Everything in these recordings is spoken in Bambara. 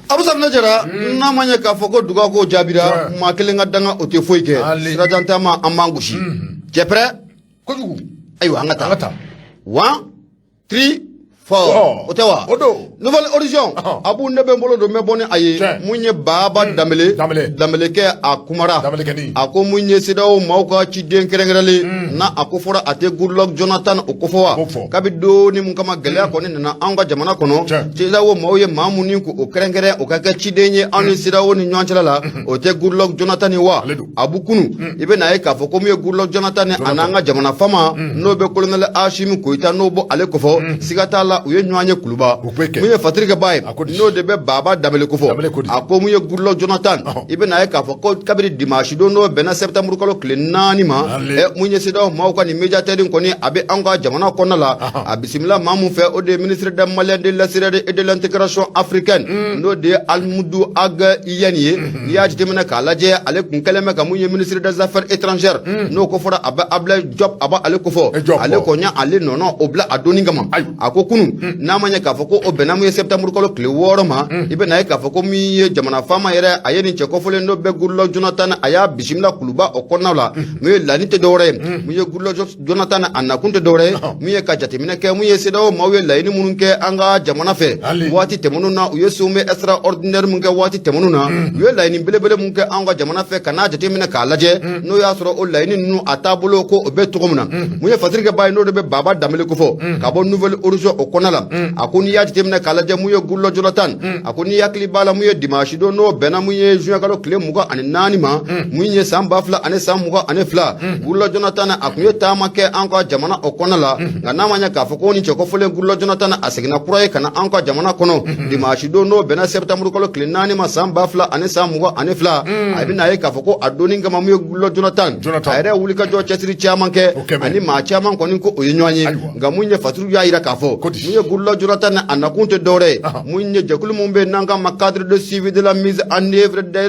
Abu Safinɛ Jara, n'a ma ɲɛ k'a fɔ ko duga ko jaabira, maa kelen ka danga o tɛ foyi kɛ. Sirajan taama, an b'an gosi. Cɛ prêt? Kojugu. Ayiwa, an ka taa. An ka taa. One, three, four. O tɛ wa? O don. Nouvel Horizon, Abu, ne bɛ n bolo don, n bɛ bɔ ni a ye. Mun ye Baba Danbele? Danbele. Danbelekɛ, a kumara. Danbelekɛnin. A ko mun ye CEDEAO maaw ka ciden kɛrɛnkɛrɛnlen n'a a ko fɔra a tɛ Goodluck Jonathan o kofɔ wa? O fɔ. Kabi doni mun kama gɛlɛya kɔni nana anw ka jamana kɔnɔ, CEDEAO maaw ye maa mun ni k'o kɛrɛnkɛrɛn o ka kɛ ciden ye anw ni CEDEAO ni ɲɔgɔn cɛla la, o tɛ Goodluck Jonathan ye wa? Ale don. Abu, kunu i bɛ n'a ye k'a fɔ ko mun ye Goodluck Jonathan ni a n'an ka jamana fama n'o bɛ colonel Assimi Goïta, n'o bɔ ale kofɔ, siga t'a la, u ye ɲɔgɔn ye Kuluba. O bɛ kɛ. Mun ye Fatirikɛba ye, A ko di? n'o de bɛ Baba Danbele kofɔ, Danbele ko di? a ko mun ye Goodluck Jonathan, i bɛ n'a ye k'a fɔ ko kabini dimanche don n'o bɛnna septembre kalo tile 4 ma, Ale. Mun ye CEDEAO maaw ka nin médiateur in kɔni, a bɛ anw ka jamana kɔnɔna la, a bisimila maa mun fɛ, o de ye ministre des Maliens de l'extérieur et de l'intégration africaine, n'o de ye Alimudu Ag Iyane ye. N'i y'a jateminɛ k'a lajɛ, ale kun kɛlen bɛ ka mun ye ministre des Affaires étrangères, n'o ko fɔra a bɛ Ablaye Diop, a b'ale kofɔ. Eh, Diop, Ale kɔ. kɔni ale nɔnɔ o bila a donni kama. Ayiwa. A ko kunu, n'a ma ɲɛ k'a fɔ ko o bɛnna mun ye septembre kalo tile 6 ma, i bɛ n'a ye k'a fɔ ko min ye jamana faama yɛrɛ, a ye nin cɛ kɔfɔlen n'o bɛ Goodluck Jonathan, a y'a bisimila Kuluba o kɔnɔna la. Mun ye laɲini tɛ dɔwɛrɛ ye, mun ye Goodluck Jonathan a nakun tɛ dɔwɛrɛ ye, mun ye ka jateminɛ kɛ mun ye CEDEAO maaw ye laɲini minnu kɛ an ka jamana fɛ Ali. waati tɛmɛnenw na, u ye sommet extraordinaire mun kɛ waati tɛmɛnenw na, u ye laɲini belebele mun kɛ an ka jamana fɛ, ka n'a jateminɛ k'a lajɛ n'o y'a sɔrɔ o laɲini ninnu a taabolo ko o bɛ cogo min na. Mun ye Fatirikɛba ye, n'o de bɛ Baba Danbele kofɔ ka bɔ Nouvel Horizon o kɔnɔna la, a ko n'i y'a jateminɛ k'a lajɛ, mun ye Goodluck Jonathan, a ko n'i hakili b'a la, mun ye dimanche don n'o bɛnna mun ye juin kalo tile 24 ma, mun ye san 2022, Goodluck Jonathan a kun ye taama kɛ an ka jamana o kɔnɔna la. Nka n'a ma ɲɛ k'a fɔ ko ni cɛ kɔfɔlen Goodluck Jonathan a seginna kura ye ka na an ka jamana kɔnɔ dimanche don n'o bɛnna septembre kalo tile 4 ma san 2022, a bɛ n'a ye k'a fɔ ko a donni kama, mun ye Goodluck Jonathan, Jonathan. a yɛrɛ wulikajɔ cɛsiri caman kɛ O kɛmɛ. ani maa caman kɔni ko o ye ɲɔgɔn ye. Ayiwa. Nka mun ye Fatiri y'a jira k'a fɔ Ko di? mun ye Goodluck Jonathan a nakun tɛ dɔwɛrɛ ye, Ahan. mun ye jɛkulu mun bɛ yen n'an k'a ma cadre de suivi de la mise en œuvre des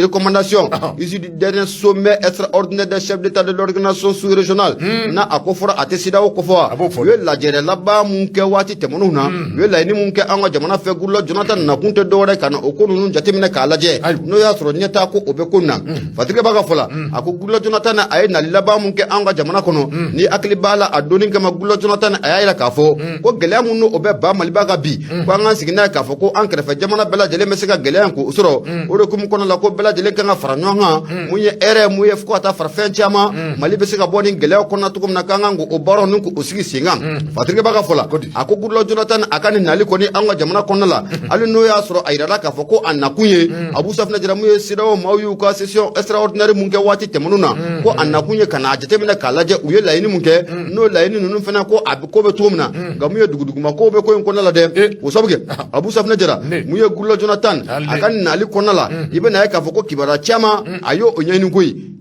recommandations issues du dernier sommet extraordinaire des chefs d'État de l'organisation sous-régionale, n'a a ko fɔra a tɛ CEDEAO kofɔ wa? A b'o fɔ. U ye lajɛrɛ laban mun kɛ waati tɛmɛnenw na, u ye laɲini mun kɛ an ka jamana fɛ, Goodluck Jonathan nakun tɛ dɔwɛrɛ ye ka na o ko ninnu jateminɛ k'a lajɛ Ayiwa. n'o y'a sɔrɔ ɲɛtaa ko o bɛ ko in na. Fatirikɛ b'a ka fɔ la, a ko Goodluck Jonathan a ye nali laban mun kɛ an ka jamana kɔnɔ, ni hakili b'a la, a donni kama Goodluck Jonathan a y'a yira k'a fɔ ko gɛlɛya mun n'o bɛ ba Maliba kan bi, ko an k'an sigi n'a ye k'a fɔ ko an kɛrɛfɛ jamana bɛɛ lajɛlen bɛ se ka gɛlɛya in k'o sɔrɔ. O de hukumu kɔnɔ la, ko bɛɛ lajɛlen kan ka fara ɲɔgɔn kan, mun ye hɛrɛ, mun ye fo ka taa fara fɛn caman, Mali bɛ se ka bɔ nin gɛlɛya kɔnɔ cogo min na, k'an kan k'o baaraw ni k'o sigi sen kan. Fatirikɛ b'a ka fɔ la, Ko di? a ko Goodluck Jonathan a ka nin nali kɔni an ka jamana kɔnɔna la, hali n'o y'a sɔrɔ a yirala k'a fɔ ko a nakun ye, Abu Safinɛ Jara, mun ye CEDEAO maaw y'u ka session extraordinaire mun kɛ waati tɛmɛnenw na, ko a nakun ye ka n'a jateminɛ k'a lajɛ u ye laɲini mun kɛ, n'o laɲini ninnu fana ko a bɛ ko bɛ cogo min na. Nka mun ye duguduguma kow bɛ ko in kɔnɔna la dɛ. O sabu kɛ, Abu Safinɛ Jara, Ne. mun ye Goodluck Jonathan Ale. a ka nali kɔnɔna la, i bɛ n'a ye k'a fɔ ko kibaruya caman a y'o ɲɛɲini koyi.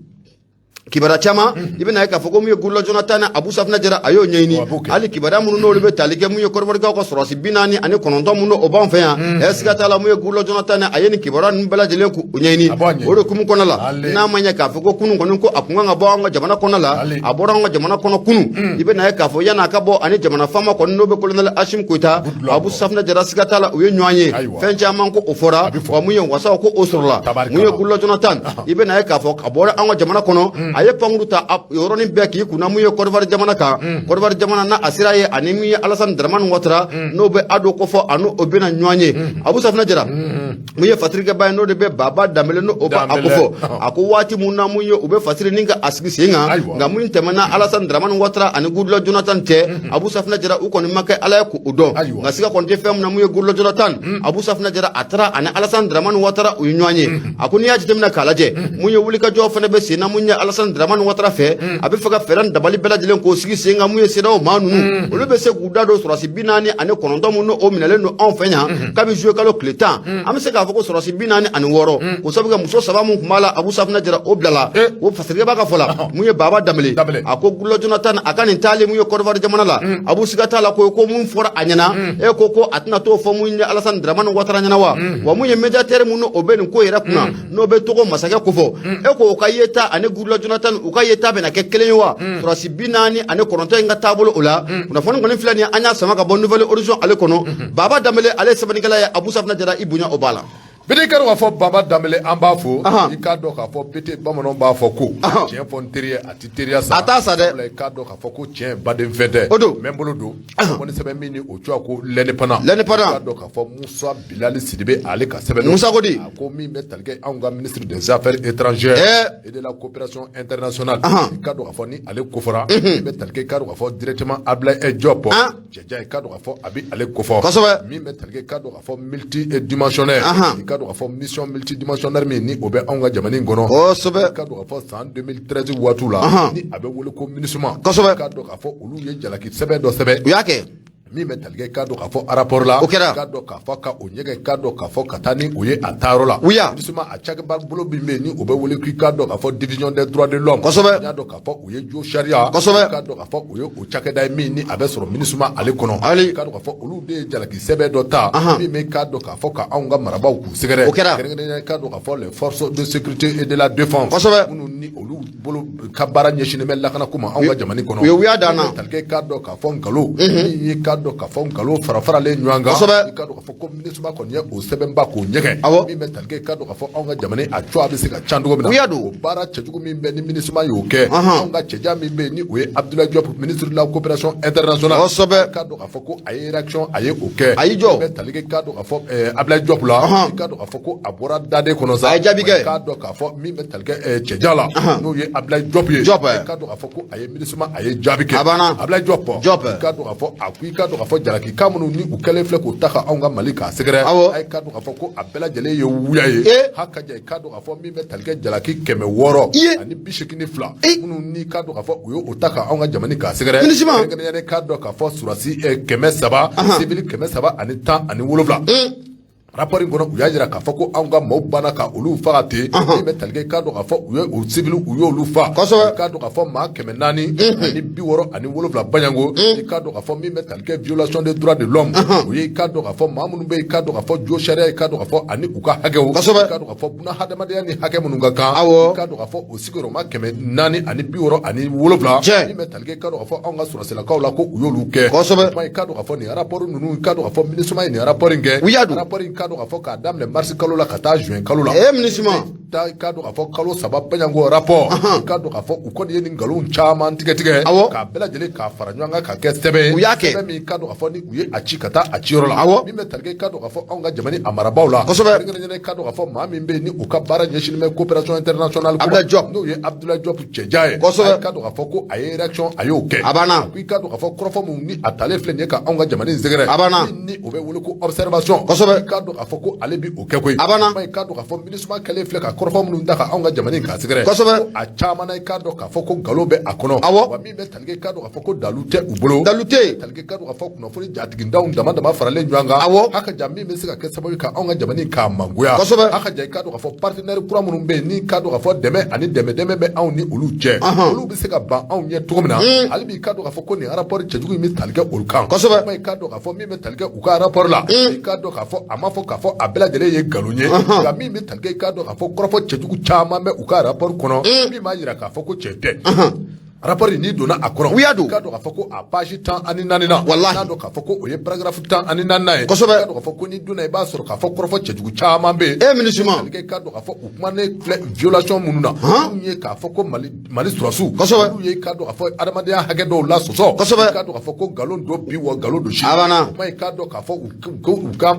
Kibaruya caman, i bɛna ye k'a fɔ ko mun ye Goodluck Jonathan, Abu Safinɛ Jara, a y'o ɲɛɲini. A b'o kɛ. Hali kibaruya minnu n'olu bɛ tali kɛ mun ye Kɔrɔbɔrɔkaw ka sɔrɔsi 49 minnu o b'an fɛ yan, siga t'a la, mun ye Goodluck Jonathan a ye nin kibaruya ninnu bɛɛ lajɛlen k'o ɲɛɲini. A b'a ɲɛɲini. O de hukumu kɔnɔna la, Ale. n'a ma ɲɛ k'a fɔ ko kunun kɔni ko a kun kan ka bɔ an ka jamana kɔnɔna la, Ale. a bɔra an ka jamana kɔnɔ kunun, i bɛna ye k'a fɔ yan'a ka bɔ ani jamana faama kɔni n'o bɛ colonel Assimi Goïta, Goodluck. Abu Safinɛ Jara, siga t'a la, u ye ɲɔgɔn ye. Ayiwa. Fɛn caman ko o fɔra. A bɛ fɔ. Wa mun ye wasaw ko o sɔrɔla. Tabarikala. Mun ye Goodluck Jonathan, i bɛna ye k'a fɔ a bɔra an ka jamana kɔnɔ, a ye pankuru ta yɔrɔnin bɛɛ k'i kunna mun ye Kɔdiwari jamana kan. Kɔdiwari jamana na a sera ye ani mun ye Alassane Dramane Ouattara, n'o bɛ Ado kofɔ, a n'o bɛna ɲɔgɔn ye. Abu Safinɛ Jara, mun ye Fatirikɛba ye, n'o de bɛ Baba Danbele, n'o b'a a Danbele. kofɔ, a ko waati mun na mun ye u bɛ Fasiri ni ka a sigi sen kan, Ayiwa. nka mun tɛmɛna Alassane Dramane Ouattara ani Goodluck Jonathan cɛ, Abu Safinɛ Jara, u kɔni ma kɛ Ala ye k'o dɔn. Ayiwa. Nka siga kɔni tɛ fɛn min na, mun ye Goodluck Jonathan, Abu Safinɛ Jara, a taara ani Alassane Dramane Ouattara u ye ɲɔgɔn ye. A ko n'i y'a jateminɛ k'a lajɛ, mun ye wulikajɔ fana bɛ sen na mun ye Alassane Dramane Ouattara fɛ, a bɛ fɛ ka fɛɛrɛ ni dabali bɛɛ lajɛlen k'o sigi sen kan, mun ye CEDEAO maa ninnu olu bɛ se k'u da don sɔrɔsi 49 minnu o minɛlen don anw fɛ yan kabi juillet kalo tile 10. An bɛ se k'a fɔ ko sɔrɔsi 46, o sabu kɛ muso saba mun tun b'a la, Abu Safinɛ Jara, o bilala. O Fasirikɛ b'a ka fɔ la, mun ye Baba Danbele, Danbele. a ko Goodluck Jonathan a ka nin taali mun ye Kɔdiwari jamana la, Abu, siga t'a la, ko mun fɔra a ɲɛna, e ko a tɛna t'o fɔ mun ye Alassane Dramane Ouattara ɲɛna wa? Wa mun ye médiateur mun o bɛ nin ko yɛrɛ kunna, n'o bɛ Togo masakɛ kofɔ, e ko o ka yeta ani Goodluck Jonathan Jonathan u ka yeta bɛna kɛ kelen ye wa sɔrɔdasi 49 in ka taabolo o la kunnafoni kɔni filɛ nin ye an y'a sama ka bɔ Nouvel Horizon ale kɔnɔ Baba Danbele ale ye sɛbɛnnikɛla ye Abu Safina Jara i bonya o b'a la. BT i k'a dɔn k'a fɔ Baba Danbele an b'a fo i k'a dɔn k'a fɔ BT bamananw b'a fɔ ko tiɲɛ fɔ n teri ye a tɛ teriya sa a t'a sa dɛ sabula i k'a dɔn k'a fɔ ko tiɲɛ baden fɛn tɛ o don n bɛ n bolo don ko ni sɛbɛn min ni o tɔgɔ ko L'Indépendant L'Indépendant i k'a dɔn k'a fɔ Musa Bilali Sidibe ale ka sɛbɛn Musa ko di a ko min bɛ tali kɛ anw ka ministre des affaires étrangères et de la coopération internationale i k'a dɔn k'a fɔ ni ale kofɔra min bɛ tali kɛ i k'a dɔn k'a fɔ directement Ablaye Diop cɛjan i k'a dɔn k'a fɔ a bɛ ale kofɔ kosɛbɛ min bɛ tali kɛ i k'a dɔn k'a fɔ multidimensionnaire i k'a dɔn k'a fɔ mission multidimensionnaire min ni o bɛ anw ka jamana in kɔnɔ kosɛbɛ i k'a dɔn k'a fɔ san 2013 waatiw la ni a bɛ wele ko MINUSMA kosɛbɛ i k'a dɔn k'a fɔ olu ye jalaki sɛbɛn dɔ sɛbɛn u y'a kɛ min bɛ tali kɛ i k'a dɔn k'a fɔ rapport la o kɛra i k'a dɔn k'a fɔ ka o ɲɛgɛn i k'a dɔn k'a fɔ ka taa ni o ye a taayɔrɔ la wuya MINUSMA a cakɛba bolo min bɛ yen ni o bɛ wele k'i k'a dɔn k'a fɔ division des droits de l'homme kosɛbɛ i y'a dɔn k'a fɔ u ye jo sariya kosɛbɛ i k'a dɔn k'a fɔ o ye o cakɛda ye min ni a bɛ sɔrɔ MINUSMA ale kɔnɔ ali i k'a dɔn k'a fɔ olu de ye jalaki sɛbɛn dɔ ta min bɛ k'a dɔn k'a fɔ ka anw ka marabaaw k'u sɛgɛrɛ o kɛra kɛrɛnkɛrɛnnenya i k'a dɔn k'a fɔ les forces de sécurité et de la défense kosɛbɛ minnu ni olu bolo ka baara ɲɛsinnen bɛ lakanako ma anw ka jamana kɔnɔ u ye wuya dan na tali kɛ i k'a dɔn k'a fɔ nkalon min ye k'a dɔn k'a fɔ nkalon fara faralen ɲɔgɔn kan kosɛbɛ i k'a dɔn k'a fɔ ko MINUSMA kɔni ye o sɛbɛnba k'o ɲɛgɛn awɔ min bɛ tali kɛ i k'a dɔn k'a fɔ anw ka jamana a cogoya bɛ se ka can cogo min na wuya don o baara cɛjugu min bɛ ni MINUSMA y'o kɛ anw ka cɛjan min bɛ yen ni o ye Abdoulaye Diop ministre de la coopération internationale kosɛbɛ i k'a dɔn k'a fɔ ko a ye réaction a ye o kɛ a y'i jɔ min bɛ tali kɛ i k'a dɔn k'a fɔ Abdoulaye Diop la i k'a dɔn k'a fɔ ko a bɔra daden kɔnɔ sa a ye jaabi kɛ i k'a dɔn k'a fɔ min bɛ tali kɛ cɛjan la n'o ye Abdoulaye Diop ye Diop i k'a dɔn k'a fɔ ko a ye MINUSMA a ye jaabi kɛ a banna Abdoulaye Diop Diop i k'a dɔn k'a fɔ a ko i k'a dɔn k'a fɔ jalaki kan minnu ni u kɛlen filɛ k'o ta ka anw ka Mali k'a sɛgɛrɛ awɔ a ye k'a dɔn k'a fɔ ko a bɛɛ lajɛlen ye wuya ye ha ka ja i k'a dɔn k'a fɔ min bɛ tali kɛ jalaki 682 minnu n'i k'a dɔn k'a fɔ u ye o ta ka anw ka jamana k'a sɛgɛrɛ MINUSMA kɛrɛnkɛrɛnnenya i k'a dɔn k'a fɔ sɔrɔdasi 300 civil 317 rapport in kɔnɔ u y'a jira k'a fɔ ko anw ka maaw banna ka olu faga ten min bɛ tali kɛ i k'a dɔn k'a fɔ u ye o civil u y'olu fa kosɛbɛ i k'a dɔn k'a fɔ maa 467 baɲango i k'a dɔn k'a fɔ min bɛ tali kɛ violation des droits de l'homme o ye i k'a dɔn k'a fɔ maa minnu bɛ yen i k'a dɔn k'a fɔ jo sariya i k'a dɔn k'a fɔ ani u ka hakɛw kosɛbɛ i k'a dɔn k'a fɔ buna hadamadenya ni hakɛ minnu ka kan awɔ i k'a dɔn k'a fɔ o sigiyɔrɔma 467 cɛ min bɛ tali kɛ i k'a dɔn k'a fɔ anw ka sɔrɔdasilakaw la ko u y'olu kɛ kosɛbɛ o tuma i k'a dɔn k'a fɔ nin rapport ninnu i k'a dɔn k'a fɔ MINUSMA ye nin rapport in kɛ u y'a don rapport in k'a dɔn k'a fɔ k'a daminɛ mars kalo la ka taa juin kalo la ee MINUSMA taa i k'a dɔn k'a fɔ kalo 3 baɲango rapport i k'a dɔn k'a fɔ u kɔni ye nin nkalon caman tigɛ tigɛ awɔ k'a bɛɛ lajɛlen k'a fara ɲɔgɔn kan k'a kɛ sɛbɛn ye u y'a kɛ sɛbɛn min i k'a dɔn k'a fɔ ni u ye a ci ka taa a ciyɔrɔ la awɔ min bɛ tali kɛ i k'a dɔn k'a fɔ anw ka jamana a marabaaw la kosɛbɛ kɛrɛnkɛrɛnnenya i k'a dɔn k'a fɔ maa min bɛ yen ni u ka baara ɲɛsinnen bɛ coopération internationale Abdoulaye Diop n'o ye Abdoulaye Diop cɛjan ye kosɛbɛ i k'a dɔn k'a fɔ ko a ye réaction a y'o kɛ a banna a ko i k'a dɔn k'a fɔ kɔrɔfɔ minnu ni a talen filɛ nin ye ka anw ka jamana in sɛgɛrɛ a banna ni o bɛ wele ko observation kosɛbɛ i k'a dɔn k'a fɔ ko ale bi o kɛ koyi a banna i k'a dɔn k'a fɔ MINUSMA kɛlen filɛ ka kɔrɔfɔ minnu ta ka anw ka jamana in k'a sɛgɛrɛ kosɛbɛ a caman na i k'a dɔn k'a fɔ ko nkalon bɛ a kɔnɔ awɔ wa min bɛ tali kɛ i k'a dɔn k'a fɔ ko dalu tɛ u bolo dalu tɛ yen tali kɛ i k'a dɔn k'a fɔ kunnafoni jatigindaw dama dama faralen ɲɔgɔn kan awɔ haka ja min bɛ se ka kɛ sababu ye ka anw ka jamana in k'a mangoya kosɛbɛ haka ja i k'a dɔn k'a fɔ partenaire kura minnu bɛ yen ni k'a dɔn k'a fɔ dɛmɛ ani dɛmɛ dɛmɛ bɛ anw ni olu cɛ olu bɛ se ka ban anw ɲɛ cogo min na hali bi i k'a dɔn k'a fɔ ko nin rapport cɛjugu in bɛ tali kɛ olu kan kosɛbɛ i k'a dɔn k'a fɔ min bɛ tali kɛ u ka rapport la i k'a dɔn k'a fɔ a ma fɔ k'a fɔ a bɛɛ lajɛlen ye nkalon ye nka min bɛ tali kɛ i k'a dɔn k'a fɔ kɔrɔfɔ cɛjugu caman bɛ u ka rapport kɔnɔ min b'a jira k'a fɔ ko cɛn tɛ rapport in n'i donna a kɔnɔ u y'a don i k'a dɔn k'a fɔ ko a page 14 na walahi k'a dɔn k'a fɔ ko o ye paragraphe 14nan ye kosɛbɛ i k'a dɔn k'a fɔ ko n'i donna i b'a sɔrɔ k'a fɔ kɔrɔfɔ cɛjugu caman bɛ yen e MINUSMA i k'a dɔn k'a fɔ u kumanen filɛ violation minnu na minnu ye k'a fɔ ko Mali Mali sɔrɔdasiw kosɛbɛ olu ye k'a dɔn k'a fɔ adamadenya hakɛ dɔw la sɔsɔ kosɛbɛ i k'a dɔn k'a fɔ ko nkalon don bi wa nkalon don sini a banna o kuma i k'a dɔn k'a fɔ u ka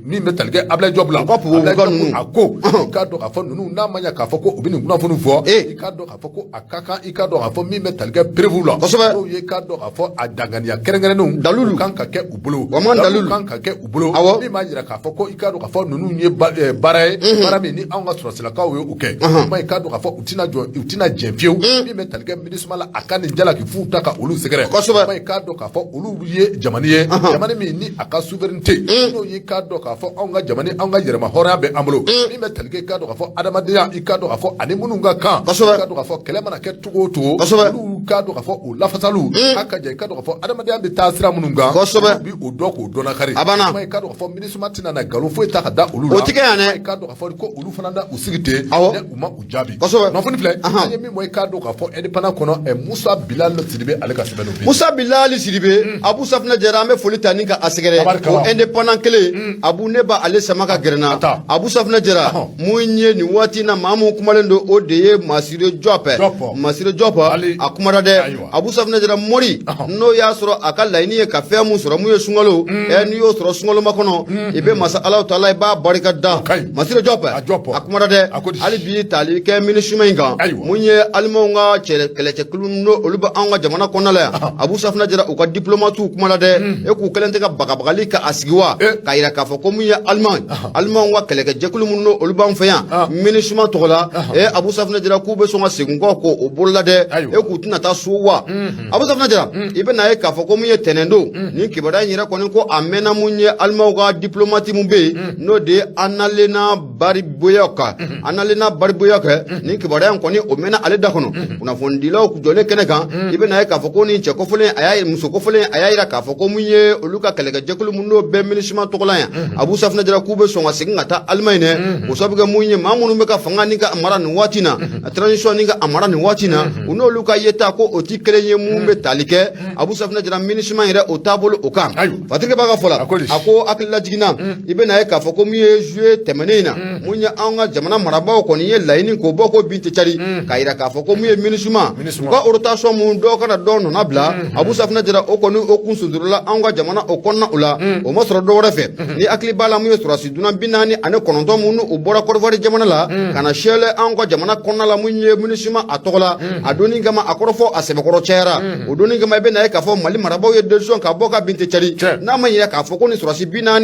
min bɛ tali kɛ Abdoulaye Diop la u ka pugubugu ninnu a ko i k'a dɔn k'a fɔ ninnu n'a ma ɲɛ k'a fɔ ko u bɛ nin kunnafoni fɔ i k'a dɔn k'a fɔ ko a ka kan i k'a dɔn k'a fɔ min bɛ tali kɛ preuve la kosɛbɛ n'o ye k'a dɔn k'a fɔ a danganiya kɛrɛnkɛrɛnnenw dalilu kan ka kɛ u bolo wa man dalilu kan ka kɛ u bolo awɔ min b'a jira k'a fɔ ko i k'a dɔn k'a fɔ ninnu ye baara ye baara min ni anw ka sɔrɔdasilakaw ye o kɛ kuma i k'a dɔn k'a fɔ u tɛna jɔ u tɛna jɛn fiyewu min bɛ tali kɛ MINUSMA la a ka nin jalaki fuw ta ka olu sɛgɛrɛ kosɛbɛ kuma i k'a dɔn k'a fɔ olu ye jamana ye jamana min ni a ka souveraineté n'o ye k'a dɔn k'a fɔ anw ka jamana anw ka yɛrɛma hɔrɔnya bɛ an bolo min bɛ tali kɛ i k'a dɔn k'a fɔ adamadenya i k'a dɔn k'a fɔ ani minnu ka kan kosɛbɛ i k'a dɔn k'a fɔ kɛlɛ mana kɛ cogo o cogo kosɛbɛ olu olu k'a dɔn k'a fɔ o lafasaliw a ka jɛ i k'a dɔn k'a fɔ adamadenya bɛ taa sira minnu kan Kosɛbɛ. Olu bi o dɔn k'o dɔn nakari. A banna. Kuma i k'a dɔn k'a fɔ MINUSMA tɛna na nkalon foyi ta ka da olu la. O ti kɛ yan dɛ. I k'a dɔn k'a fɔ ko olu fana na u sigi ten. Awɔ. Ni u ma u jaabi. Kosɛbɛ. Kunnafoni filɛ an ye min bɔ i k'a dɔn k'a fɔ Indépendant kɔnɔ Musa Bilal Sidibe ale ka sɛbɛn don bi. Musa Bilali Sidibe, Abu Safunɛ Jara, an bɛ foli ta ni ka a sɛgɛrɛ. Tabarikala. O Indépendant kelen, Abu, ne b'a ale sama ka gɛrɛ n na. A ta. Abu Safunɛ Jara, mun ye nin waati in na maa mun kumalen don, o de ye Masire Jɔp. Jɔp. Masire Jɔp. Ali. A kumara dɛ. Ayiwa. Abu Safunɛ Jara, mori n'o y'a sɔrɔ a ka laɲini ye ka fɛn mun sɔrɔ, mun ye sunkalo n'i y'o sɔrɔ sunkaloma kɔnɔ, i bɛ masa Alahu taala, i b'a barika da. Ka ɲi. Masire Jɔp. A Jɔp. A kumara dɛ. A ko di? Hali bi tali kɛ MINUSMA in kan, Ayiwa. mun ye alimanw ka kɛlɛcɛkulu n'o olu bɛ anw ka jamana kɔnɔna la yan, Abu Safunɛ Jara, u ka diplomatiw kumana dɛ. E k'u kɛlen tɛ ka bagabagali ka a sigi wa k'a yira k'a fɔ ko mun ye alimanw ka kɛlɛkɛjɛkulu minnu n'o olu b'an fɛ yan MINUSMA tɔgɔ la, Abu Safunɛ Jara, k'u bɛ sɔn ka segin kɔ k'o bolola dɛ. Ayiwa. E k'u tɛna taa so wa? Abu Safunɛ Jara, i bɛ n'a ye k'a fɔ ko mun ye tɛnɛn don nin kibaruya in yɛrɛ kɔni, ko a mɛnna mun ye alimanw ka diplomate mun bɛ yen, n'o de ye Annalena Baerbock. Annalena Baerbock, nin kibaruya in kɔni, o mɛnna ale da kɔnɔ kunnafonidilaw jɔlen kɛnɛ kan. I bɛ n'a ye k'a fɔ ko nin cɛ kofɔlen, a y'a muso kofɔlen, a y'a yira k'a fɔ ko mun ye olu ka kɛlɛkɛjɛkulu mun n'o bɛ MINUSMA tɔgɔ la yan, Abu Safunɛ Jara, k'u bɛ sɔn ka segin ka taa Allemagne dɛ. O sababu kɛ mun ye maa minnu bɛ ka fanga ni ka mara nin waati na, transition ni ka a mara nin waati na, u n'olu ka yeta ko o ti kelen ye. Mun bɛ tali kɛ Abu Safunɛ Jara MINUSMA yɛrɛ o taabolo o kan. Ayiwa. Fatigi b'a ka fɔ la, A ko di? a ko hakilila jiginna, i bɛ n'a ye k'a fɔ ko mun ye juillet tɛmɛnen in na, mun ye anw ka jamana marabaaw kɔni ye laɲini k'o bɔ ko bin tɛ cari k'a yira k'a fɔ ko mun ye MINUSMA MINUSMA. u ka rotation mun dɔw kana dɔw nɔna bila, Abu Safunɛ Jara, o kɔni o kun sundurula anw ka jamana o kɔnɔna o la, o ma sɔrɔ dɔ wɛrɛ fɛ. Ni hakili b'a la, mun ye sɔrɔdasi dunan 49 mun u bɔra Côte d'Ivoire jamana la ka na sɛlɛ anw ka jamana kɔnɔna la, mun ye MINUSMA a tɔgɔ la, a donni kama a kɔrɔfɔ a sɛbɛkɔrɔ cayara. O donni kama, i bɛ n'a ye k'a fɔ Mali marabaaw ye décision ka bɔ ka bin tɛ cari. N'a ma ɲinɛ k'a fɔ ko ni sɔrɔdasi 49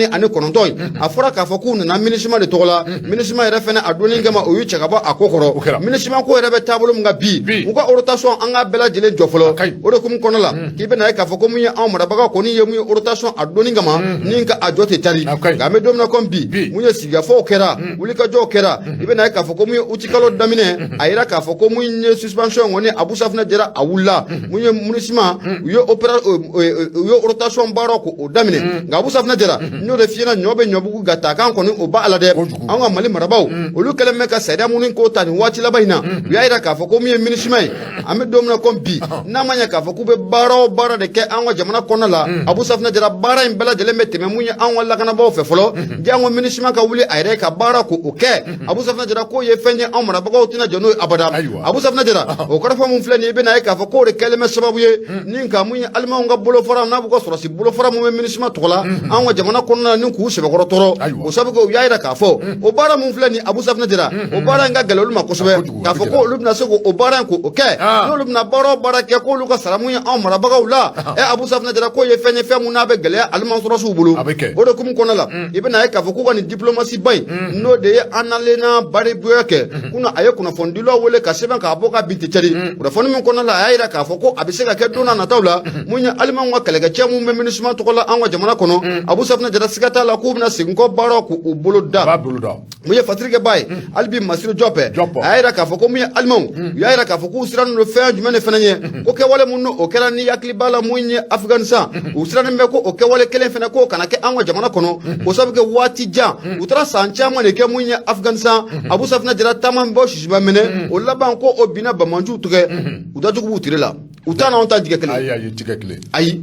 in, a fɔra k'a fɔ k'u nana MINUSMA de tɔgɔ la, MINUSMA yɛrɛ fɛnɛ a donni kama o y'u cɛ ka bɔ a ko O kɔrɔ. kɛra. MINUSMA ko yɛrɛ bɛ taabolo min kan bi, Bi. u ka rotation, an k'a bɛɛ lajɛlen jɔ fɔlɔ. A ka ɲi. O de hukumu kɔnɔ la, k'i bɛ n'a ye k'a fɔ ko mun ye anw marabagaw kɔni ye mun ye rotation a donni kama ni ka a jɔ tɛ cari. A ka ɲi. Nka an bɛ don min na komi bi, Bi. mun ye sigikafɔw kɛra, wulikajɔw kɛra, i bɛ n'a ye k'a fɔ ko mun ye utikalo daminɛ, a yira k'a fɔ ko mun ye suspension kɔni, Abu Safunɛ Jara, a wulila. Mun ye MINUSMA, u ye opéra u ye rotation baaraw k'o daminɛ. Nka Abu Safunɛ Jara, n y'o de f'i ɲɛna, ɲɔ bɛ ɲɔbugu ka taa kan kɔni, o ba a la dɛ. Kojugu. Anw ka Mali marabaaw, olu kɛlen bɛ ka sariya minnu ko ta nin waati laban in na, u y'a yira k'a fɔ ko mun ye MINUSMA ye, an bɛ don min na komi bi, n'a ma ɲɛ k'a fɔ k'u bɛ baara o baara de kɛ an ka jamana kɔnɔna la, Abu Safunɛ Jara, baara in bɛɛ lajɛlen bɛ tɛmɛ mun ye anw ka lakanabaaw fɛ fɔlɔ. Jango MINUSMA ka wuli a yɛrɛ ka baara k'o kɛ, Abu Safunɛ Jara, k'o ye fɛn ye anw marabagaw tɛna jɔ n'o ye abada. Ayiwa. Abu Safunɛ Jara, o kɔrɔfɔ mun filɛ nin ye, i bɛna ye k'a fɔ k'o de kɛlen bɛ sababu ye ni ka mun ye alimanw ka bolofara n'a b'u ka sɔrɔsi bolofara mun bɛ MINUSMA tɔgɔ la anw ka jamana kɔnɔna na ni k'u sɛbɛkɔrɔ tɔɔrɔ. Ayiwa. O sababu kɛ u y'a yira k'a fɔ o baara mun filɛ nin ye, Abu Safunɛ Jara, o baara in ka gɛlɛn olu ma kosɛbɛ. Kojugu, K'a a bɛ fɔ ko gɛlɛya. olu bɛna se k'o baara in k'o kɛ, n'olu bɛna baara o baara kɛ, k'olu ka sara mun ye anw marabagaw la, Abu Safunɛ Jara, k'o ye fɛn ye fɛn mun n'a bɛ gɛlɛya aliman sɔrɔsiw bolo. A bɛ kɛ. O de hukumu kɔnɔna la, i bɛna ye k'a fɔ k'u ka nin diplomatie ba in, n'o de ye Annalena Baerbock kɛ kunna, a ye kunnafonidilaw wele ka sɛbɛn k'a bɔ ka bin tɛ cari kunnafoni min kɔnɔna la, a y'a yira k'a fɔ ko a bɛ se ka kɛ don n'a nataw la, mun ye alimanw ka kɛlɛkɛcɛ mun bɛ MINUSMA tɔgɔ la anw ka jamana kɔnɔ, Abu Safunɛ Jara, siga t'a la k'u bɛna segin kɔ baaraw k'u bolo da. A b'a bolo da. Mun ye fatirikɛba ye hali bi, Masire Jɔpɛ, Jɔpɛ. a y'a yira k'a fɔ ko mun ye alimanw, u y'a yira k'a fɔ k'u sirannen don fɛn jumɛn de fana ɲɛ, ko kɛwale mun n'o o kɛra, ni hakili b'a la mun ye Afganistan, u sirannen bɛ ko o kɛwale kelen fana k'o kana kɛ an ka jamana kɔnɔ. O sababu kɛ waati jan u taara san caman de kɛ mun ye Afganistan, Abu Safunɛ Jara, taama bɔ sisiba minɛ, o laban ko o binna bamanjiw tigɛ, u dajugu b'u tire la, u t'a n'anw ta jigɛ kelen. Ayi, ayi, tigɛ kelen. Ayi,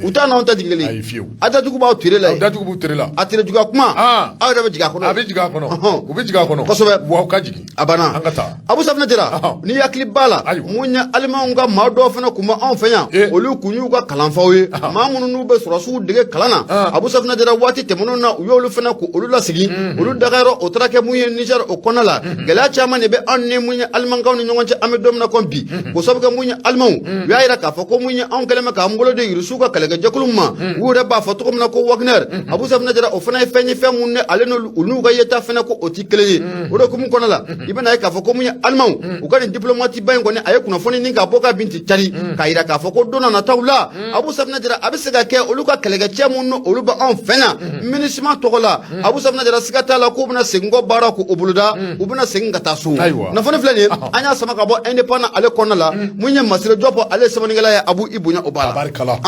u t'a n'anw ta jigɛ kelen. Ayi, fiyewu. A dajugu b'aw tire la yen. Dajugu b'u tere la. A tire juguya kuma, aw yɛrɛ bɛ jigin a kɔnɔ. A bɛ jigin a kɔnɔ. Ɔhɔn. U bɛ jigin a kɔnɔ. Kosɛbɛ. Wa u ka jigin. A banna. An ka taa. Abu Safunɛ Jara, n'i hakili b'a la, mun ye alimanw ka maa dɔw fana kun bɛ anw fɛ yan, olu kun y'u ka kalanfaw ye, maa minnu n'u bɛ sɔrɔsiw dege kalan na, Abu Safunɛ Jara, waati tɛmɛnenw na u y'olu fana k'olu lasigi, olu dagayɔrɔ o taara kɛ mun ye Niger o kɔnɔna la. Gɛlɛya caman de bɛ anw ni mun ye alimankaw ni ɲɔgɔn cɛ, an bɛ don min na komi bi. K'o sababu kɛ mun ye alimanw, u y'a yira k'a fɔ ko mun ye anw kɛlen bɛ k'an bolo di Irisiw ka kɛlɛkɛjɛkulu ma, u yɛrɛ b'a fɔ cogo min na ko Wagner, Abu Safunɛ Jara, o fana ye fɛn ye fɛn mun ni ale n'olu u n'u ka yeta fana ko o ti kelen ye. O de hukumu kɔnɔna la, i bɛna ye k'a fɔ ko mun ye alimanw u ka nin diplomate ba in kɔni, a ye kunnafoni ni k'a bɔ ka bin ti cari k'a yira k'a fɔ ko don na nataw la, Abu Safunɛ Jara, a bɛ se ka kɛ olu ka kɛlɛkɛcɛ mun ni olu bɛ anw fɛ yan MINUSMA tɔgɔ la, Abu Safunɛ Jara, siga t'a la k'u bɛna segin kɔ baara k'o boloda, u bɛna segin ka taa so. Ayiwa. Kunnafoni filɛ nin ye, an y'a sama ka bɔ Indépendant ale kɔnɔna la. Mun ye Masire Jɔpɔ Ale ye sɛbɛnnikɛla ye. Abu, i bonya o b'a la. Tabarikala.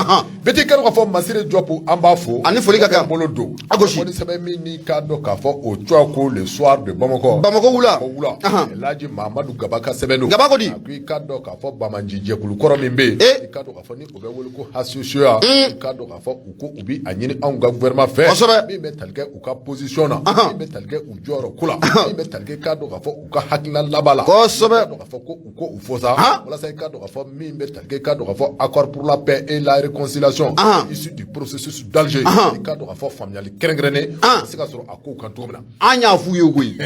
Biti, k'a dɔn k'a fɔ Masire Jɔpu, an b'a fo. Ani foli ka kan. Bolo don. A gosi. Ni sɛbɛn min ni k'a dɔn k'a fɔ o tɔgɔ ko Le Soir de Bamakɔ. Bamakɔ wula. Bamakɔ wula. Elhaji Mahamadu Gaba ka sɛbɛn don. Gaba ko di? A ko i k'a dɔn k'a fɔ Banbaanci jɛkulu kɔrɔ min bɛ yen. I k'a dɔn k'a fɔ ni o bɛ wele ko HCCA. I k'a dɔn k'a fɔ u ko u bɛ a ɲini anw ka gouvernement fɛ. Min bɛ tali kɛ u ka position na. Min bɛ tali kɛ u jɔyɔrɔ ko la. Min bɛ tali kɛ, k'a dɔn k'a fɔ u ka hakilina laban la. I k'a dɔn k'a fɔ ko u ko u fɔ sa. Walasa i k'a dɔn k'a fɔ min bɛ tali kɛ, i k'a dɔn k'a fɔ accord pour la paix et la réconciliation issu du processus d'Alger. I k'a dɔn k'a fɔ faamuyali kɛrɛnkɛrɛnnen a bɛ se ka sɔrɔ a kow kan cogo min na. An y'a f'u ye koyi,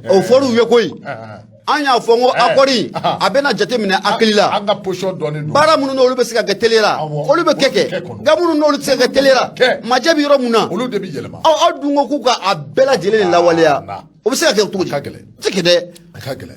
o fɔr'u ye koyi. An y'a fɔ n ko accord in, a bɛna jateminɛ hakili la. An ka position dɔɔnin don. Baara minnu n'olu bɛ se ka kɛ teliya la, olu bɛ kɛ, nka minnu n'olu tɛ se ka kɛ teliya la, majɛ bɛ yɔrɔ mun na, olu de bɛ yɛlɛma. Aw aw dun ko k'u ka a bɛɛ lajɛlen de lawaleya, o bɛ se ka kɛ cogo di? Ka gɛlɛn. Tɛ kɛ dɛ. A ka gɛlɛn.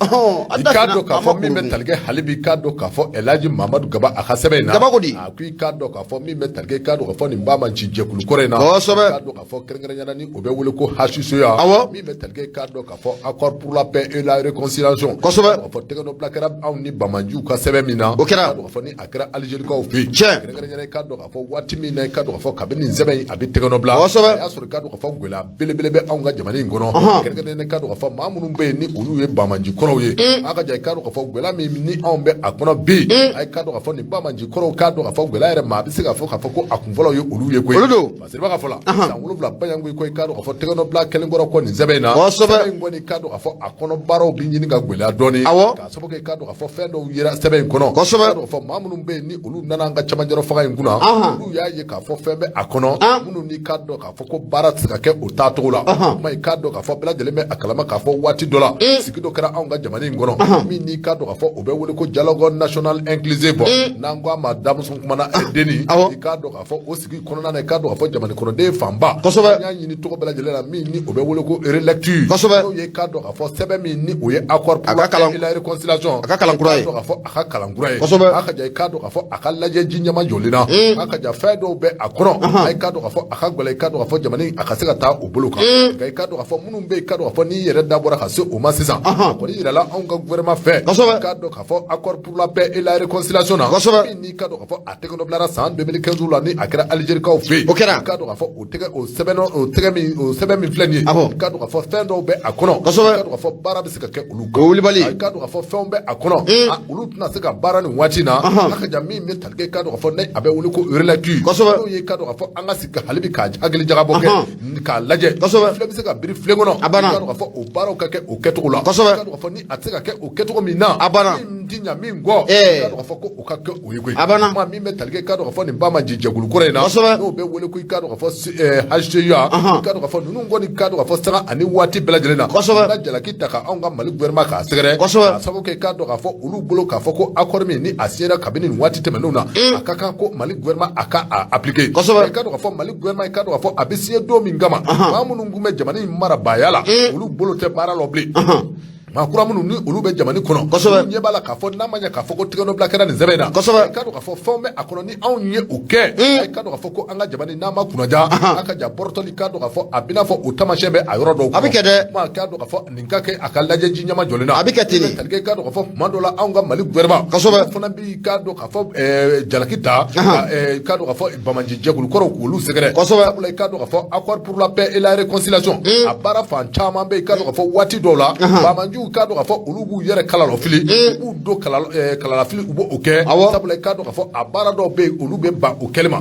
I k'a dɔn k'a fɔ min bɛ tali kɛ hali bi, i k'a dɔn k'a fɔ Elhaji Mamadu Gaba a ka sɛbɛn in na. Gaba ko di? A ko i k'a dɔn k'a fɔ min bɛ tali kɛ, i k'a dɔn k'a fɔ nin banbaanci jɛkulu kɔrɔ in na. I k'a dɔn k'a fɔ kɛrɛnkɛrɛnnenya la ni o bɛ wele ko HCCA. Min bɛ tali kɛ, i k'a dɔn k'a fɔ accord pour la paix et la réconciliation. K'a fɔ tɛgɛnɔbila kɛra anw ni banbaanciw ka sɛbɛn min na. O kɛra. I k'a dɔn k'a fɔ ni a kɛra Algérikaw fɛ yen. Kɛrɛnkɛrɛnnenya la, i k'a dɔn k'a fɔ waati min na, i k'a dɔn k'a fɔ kabini nin sɛbɛn in a bɛ tɛgɛnɔbila. A y'a sɔrɔ, i k'a dɔn k'a fɔ gɛlɛya belebele bɛ anw ka jamana in kɔnɔ. Kɛrɛnkɛrɛnnenya la, i k'a dɔn k'a fɔ maa minnu bɛ yen ni olu ye banbaanci kɔrɔw ye. A ka ja, i k'a dɔn k'a fɔ gɛlɛya min ni anw bɛ a kɔnɔ bi, a k'a dɔn k'a fɔ nin banbaanci kɔrɔw, k'a dɔn k'a fɔ gɛlɛya yɛrɛ, maa bɛ se k'a fɔ k'a fɔ ko a kunfɔlɔ ye olu ye koyi. Olu don. Masiriba ka fɔ la, san 7 bayango ko, i k'a dɔn k'a fɔ tɛgɛnɔbila kɛlen kɔrɔ kɔ nin sɛbɛn in na. Sɛbɛn in kɔni, i k'a dɔn k'a fɔ a kɔnɔ baaraw bɛ ɲini ka gɛlɛya dɔɔnin. K'a sababu kɛ, i k'a dɔn k'a fɔ fɛn dɔw yera sɛbɛn in kɔnɔ. I k'a dɔn k'a fɔ maa minnu bɛ yen ni olu nana an ka cɛmancɛrɔ fanga in kunna, olu y'a ye k'a fɔ fɛn bɛ a kɔnɔ minnu n'i k'a dɔn k'a fɔ ko baara tɛ se ka kɛ o taacogo la. Kuma, i k'a dɔn k'a fɔ bɛɛ lajɛlen bɛ a kalama k'a fɔ waati dɔ la, sigi dɔ kɛra anw ka jamana in kɔnɔ min n'i k'a dɔn k'a fɔ o bɛ wele ko dialogue national inclusif. N'an ko a ma denmisɛn kumana denni, i k'a dɔn k'a fɔ o sigi kɔnɔna na, i k'a dɔn k'a fɔ jamana kɔnɔden fanba, an y'a ɲini tɔgɔ bɛɛ lajɛlen na min ni o bɛ wele ko relecture. N'o ye, k'a dɔn k'a fɔ sɛbɛn min ni o ye accord pour la réconciliation, a ka kalan kura ye. A k'a fɔ a ka kalan kura ye. A ka ja, i k'a dɔn k'a fɔ a ka lajɛ ji ɲɛma jɔlen na. A ka ja, fɛn dɔw bɛ a kɔnɔ, a k'a dɔn k'a fɔ a ka gɛlɛn, i k'a dɔn k'a fɔ jamana a ka se ka taa o bolo kan. Nka i k'a dɔn k'a fɔ minnu bɛ yen, i k'a dɔn k'a fɔ n'i yɛrɛ da bɔra ka se o ma sisan, a kɔni yirala anw ka gouvernement fɛ, i k'a dɔn k'a fɔ accord pour la paix et la réconciliation na, min n'i k'a dɔn k'a fɔ a tɛgɛnɔ bilara san 2015 la ni a kɛra Algérikaw fɛ yen. O kɛra. I k'a dɔn k'a fɔ o tɛgɛ o sɛbɛn o tɛgɛ min o sɛbɛn min filɛ nin ye, i k'a dɔn k'a fɔ fɛn dɔw bɛ a kɔnɔ, i k'a dɔn k'a fɔ baara bɛ se ka kɛ olu kan. O wulibali. I k'a dɔn k'a fɔ fɛnw bɛ a kɔnɔ, olu tɛna se ka baara nin waati in na. A ka ja, min bɛ tali kɛ, i k'a dɔn k'a fɔ ne a bɛ wele ko relecture. N'o ye, i k'a dɔn k'a fɔ an ka sigi hali bi k'a hakili jagabɔ kɛ k'a lajɛ. Filɛ bɛ se ka biri filen kɔnɔ. A banna. I k'a dɔn k'a fɔ o baaraw ka kɛ o kɛcogo la. I k'a dɔn k'a fɔ ni a tɛ se ka kɛ o kɛcogo min na, A banna. min ti ɲa min kɔ, i k'a dɔn k'a fɔ ko o ka kɛ o ye koyi. A banna. Kuma min bɛ tali kɛ, i k'a dɔn k'a fɔ nin banbaanci jɛkulu kɔrɔ in na, n'o bɛ wele ko, i k'a dɔn k'a fɔ HCUA, i k'a dɔn k'a fɔ ninnu kɔni, i k'a dɔn k'a fɔ sanga ani waati bɛɛ lajɛlen na, u ka jalaki ta ka anw ka Mali gouvernement k'a sɛgɛrɛ. K'a sababu kɛ, i k'a dɔn k'a fɔ olu bolo k'a fɔ ko accord min ni a signera kabini nin waati tɛmɛnenw na, a ka kan ko Mali gouvernement a ka a appliquer. I k'a dɔn k'a fɔ Mali gouvernement, i k'a dɔn k'a fɔ a bɛ signer don min kama, maa minnu tun bɛ jamana in marabaaya la, olu bolo tɛ baara la bilen. Maa kura minnu ni olu bɛ jamana kɔnɔ, olu ɲɛ b'a la k'a fɔ n'a ma ɲɛ k'a fɔ ko tɛgɛnɔbila kɛra nin sɛbɛn in na, i k'a dɔn k'a fɔ fɛnw bɛ a kɔnɔ ni anw ye o kɛ, i k'a dɔn k'a fɔ ko an ka jamana n'a ma kunnaja, a ka ja bɔrɔtɔli, k'a dɔn k'a fɔ a bɛna fɔ o taamasiyɛn bɛ a yɔrɔ dɔw kɔnɔ. A bɛ kɛ dɛ. Kuma, k'a dɔn k'a fɔ nin ka kɛ a ka lajɛ ji ɲɛma jɔlen na. A bɛ kɛ ten de. I k'a dɔn k'a fɔ tuma dɔ la anw ka Mali gouvernement, olu fana b'i k'a dɔn k'a fɔ jalaki ta, k'a dɔn k'a fɔ banbaanci jɛkulu kɔrɔw k'olu sɛgɛrɛ. Sabula i k'a dɔn k'a fɔ accord pour la paix et la réconciliation, a baara fan caman bɛ yen, i k'a dɔn k'a fɔ waati dɔw la banbaanciw, k'a dɔn k'a fɔ olu b'u yɛrɛ kalalafili, u b'u don kalalafili, u b'o kɛ. Sabula i k'a dɔn k'a fɔ a baara dɔw bɛ yen, olu bɛ ban o kɛli ma.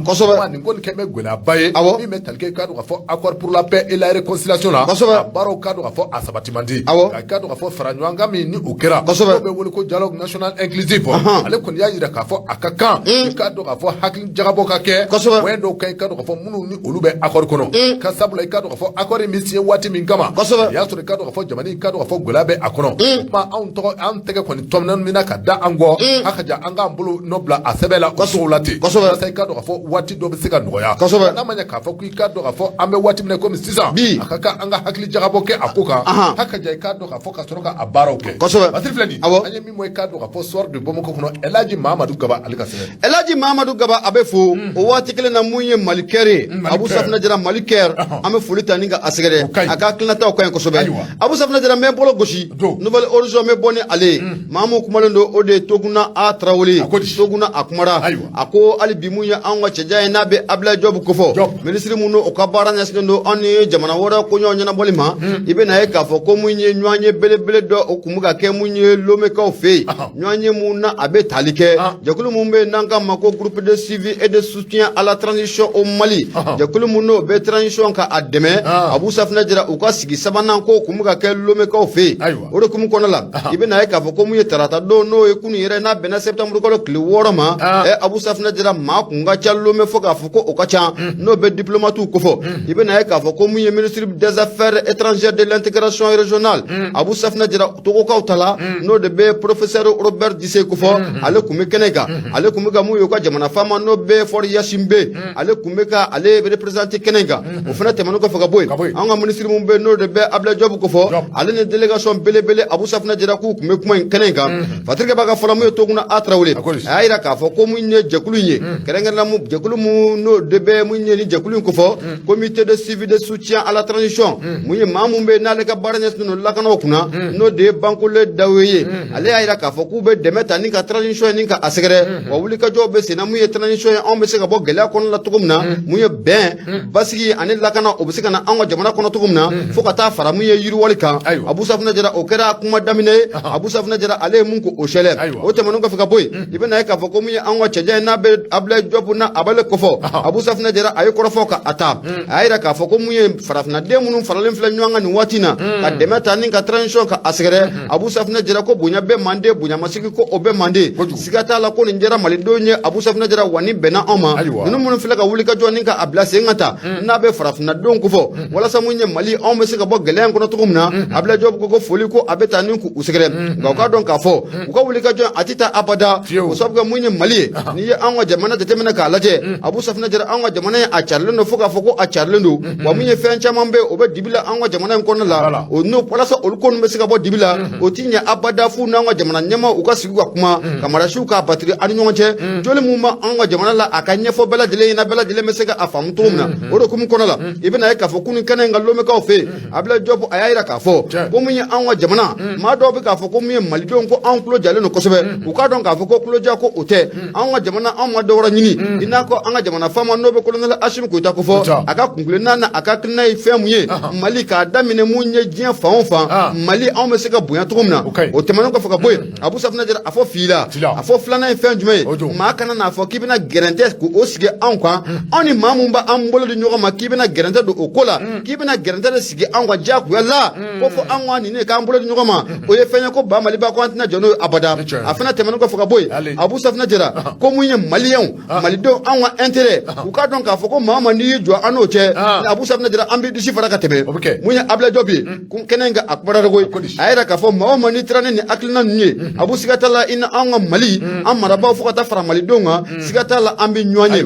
Nin kɔni kɛ bɛ gɛlɛyaba ye min bɛ tali kɛ, i k'a dɔn k'a fɔ accord pour la paix et la réconciliation la, a baaraw, k'a dɔn k'a fɔ a sabati man di. K'a dɔn k'a fɔ fara ɲɔgɔn kan min ni o kɛra, n'o bɛ wele ko dialogue national inclusif, ale kɔni y'a jira k'a fɔ a ka kan, i k'a dɔn k'a fɔ hakili jagabɔ ka kɛ point dɔw kan, i k'a dɔn k'a fɔ minnu ni olu bɛ accord kɔnɔ ka. Sabula i k'a dɔn k'a fɔ accord in bɛ signer waati min kama, a y'a sɔrɔ, i k'a dɔn k'a fɔ jamana in, k'a dɔn k'a fɔ gɛlɛya bɛ a kɔnɔ. O tuma anw tɔgɔ an tɛgɛ kɔni tɔmɔnɔ min na ka da an kɔ, a ka ja an k'an bolo nɔ bila a sɛbɛn la o cogo la ten, walasa i k'a dɔn k'a fɔ waati dɔ bɛ se ka nɔgɔya. N'a ma ɲɛ k'a fɔ k'i k'a dɔn k'a fɔ an bɛ waati min na komi sisan, a ka kan an ka hakili jagabɔ kɛ a ko kan. A ka ja, i k'a dɔn k'a fɔ ka sɔrɔ ka a baaraw kɛ. Basiri filɛ nin, an ye min bɔ, i k'a dɔn k'a fɔ Soir de Bamako kɔnɔ, Elhaji Mahamadu Gaba ale ka sɛbɛn. Elhaji Mahamadu Gaba, a bɛ fo. O waati kelen na, mun ye Mali Cœur ye, Abu Safinɛ Jara, Mali Cœur, an bɛ foli ta ni ka a sɛgɛrɛ, a ka hakilinataw ka ɲi kosɛbɛ. Abu Safinɛ Jara, n bɛ n bolo gosi. Nouvel Horizon bɛ bɔ ni ale ye. Maa mun kumalen don, o de ye Toguna A Tarawele. Toguna a kumara, a ko hali bi mun ye anw ka cɛjan ye, n'a bɛ Ablaye Diop kofɔ, minisiri mun o ka baara ɲɛsinnen don anw ni jamana wɛrɛ koɲɛw ɲɛnabɔli ma, i bɛna ye k'a fɔ ko mun ye ɲɔgɔnye belebele dɔ, o kun bɛ ka kɛ mun ye Lomekaw fɛ yen, ɲɔgɔnye mun na a bɛ tali kɛ jɛkulu mun bɛ yen n'an k'a ma ko groupe de suivi et de soutien à la transition au Mali, jɛkulu mun n'o bɛ transition ka a dɛmɛ. Abu Safinɛ Jara u ka sigi sabanan ko kun bɛ ka kɛ Lomekaw fɛ yen. O de hukumu kɔnɔ la, i bɛna ye k'a fɔ ko mun ye tarata don, n'o ye kunun yɛrɛ, n'a bɛnna septembre kalo tile 6 ma, Abu Safinɛ Jara, maa kun ka ca Lome fo k'a fɔ ko o ka ca, n'o bɛ diplomatiw kofɔ. I bɛna ye k'a fɔ ko mun ye ministre des affaires étrangères, de l'intégration régionale, Abu Safinɛ Jara, Togokaw ta la, n'o de bɛ professeur Robert Disse kofɔ, ale kun bɛ kɛnɛ kan. Ale kun bɛ ka mun ye u ka jamana faama, n'o bɛ Faure Gnassingbé, ale kun bɛ ka ale représenter kɛnɛ kan. O fana tɛmɛnen kɔfɛ ka bɔ yen, an ka minisiri mun bɛ, n'o de bɛ Ablaye Diop kofɔ, ale ni délégation belebele, Abu Safinɛ Jara, k'u kun bɛ kuma in kɛnɛ kan. Fatirikɛ b'a ka fɔlɔ mun ye Toguna A Tarawele, a y'a jira k'a fɔ ko mun ye jɛkulu in ye, kɛrɛnkɛrɛnnenya mun jɛkulu mun n'o de bɛ mun ye ni jɛkulu in kofɔ, comité de suivi de soutien à la transition, mun ye maa mun bɛ n'ale ka baara ɲɛsinnen don lakanaw kunna, n'o de ye Bankole Dawe ye, ale y'a jira k'a fɔ k'u bɛ dɛmɛ ta ni ka transition ye ni ka a sɛgɛrɛ, wa wulikajɔw bɛ sen na mun ye transition ye, anw bɛ se ka bɔ gɛlɛya kɔnɔna la cogo min na, mun ye bɛn, basigi ani lakana, o bɛ se ka na anw ka jamana kɔnɔ cogo min na, fo ka taa fara mun ye yiriwali kan. Abu Safinɛ Jara, o kɛra kuma daminɛ ye. Abu Safinɛ Jara, ale ye mun ko o sɛlɛ. O tɛmɛnen kɔfɛ ka bɔ yen, i bɛna ye k'a fɔ ko mun ye anw ka cɛjan ye, n'a bɛ Ablaye Diop, n'a a b'ale kofɔ, Abu Safinɛ Jara, a ye kɔrɔfɔ ka a ta, a y'a jira k'a fɔ ko mun ye farafinnaden minnu faralen filɛ ɲɔgɔn kan nin waati in na ka dɛmɛ ta ni ka transition ka a sɛgɛrɛ. Abu Safinɛ Jara ko bonya bɛ manden, bonyamasigi ko o bɛ manden, siga t'a la ko nin diyara malidenw ye. Abu Safinɛ Jara, wa ni bɛnna anw ma, ninnu minnu filɛ ka wuli ka jɔ ni ka a bila sen kan ta, n'a bɛ farafinnadenw kofɔ, walasa mun ye Mali, anw bɛ se ka bɔ gɛlɛya in kɔnɔ cogo min na. Ablaye Diop ko foli ko a bɛ taa ni k'u sɛgɛrɛ, nka u k'a dɔn k'a fɔ u ka wuli ka jɔ a tɛ taa abada, o sababu kɛ mun ye Mali ye. N'i ye anw ka jamana jateminɛ k'a lajɛ, Abu Safinɛ Jara, anw ka jamana ye a carilen don fo k'a fɔ ko a carilen don, wa mun ye fɛn caman bɛ yen, o bɛ dibi la anw ka jamana in kɔnɔna la. O n'o walasa olu ko ninnu bɛ se ka bɔ dibi la, o ti ɲɛ abada f'u n'an ka jamana ɲɛmaaw u ka sigi ka kuma, ka marasiw k'a batiri an ni ɲɔgɔn cɛ, joli mun b'anw ka jamana la, a ka ɲɛfɔ bɛɛ lajɛlen ɲɛna, bɛɛ lajɛlen bɛ se ka a faamu cogo min na. O de hukumu kɔnɔ la, i bɛna ye k'a fɔ kunun kɛnɛ in kan Lomekaw fɛ yen, Ablaye Diop a y'a jira k'a fɔ ko mun ye anw ka jamana, maa dɔw bɛ k'a fɔ ko mun ye malidenw, ko anw tulo jalen don kosɛbɛ. U k'a dɔn k'a fɔ ko tuloja ko o tɛ. Anw ka jamana, anw ma dɔwɛrɛ ɲini i n'a ko an ka jamana faama, n'o bɛ colonel Asimi Goyita kofɔ, a ka kuntilenna na a ka hakilina ye fɛn mun ye Mali k'a daminɛ mun ye diɲɛ fan o fan, Mali anw bɛ se ka bonya cogo min na. O tɛmɛnen kɔfɛ ka bɔ yen, Abu Safinɛ Jara a fɔ fila, a fɔ filanan ye fɛn jumɛn ye? Maa kana n'a fɔ k'i bɛna gɛrɛntɛ k'o sigi anw kan. Anw ni maa mun b'an bolo di ɲɔgɔn ma, k'i bɛna gɛrɛntɛ don o ko la, k'i bɛna gɛrɛntɛ de sigi anw kan diyagoya la, ko fɔ anw ka nin k'an bolo di ɲɔgɔn ma, o ye fɛn ye ko ba Maliba ko an tɛna jɔ n'o ye abada. A fana tɛmɛnen kɔfɛ ka bɔ yen, Abu Safinɛ Jara ko mun ye maliyɛnw, malidenw, anw ka intérêt, u k'a dɔn k'a fɔ ko maa o maa n'i y'i jɔ an n'o cɛ, Abu Safinɛ Jara, an b'i disi fara ka tɛmɛ. Mun ye Ablaye Diop ye kɛnɛ in kan, a kumara koyi, a y'a jira k'a fɔ maa o maa n'i taara ni nin hakilina ninnu ye, Abu, siga t'a la i ni anw ka Mali, an marabaaw, fo ka taa fara malidenw kan, siga t'a la an bɛ ɲɔgɔn ye.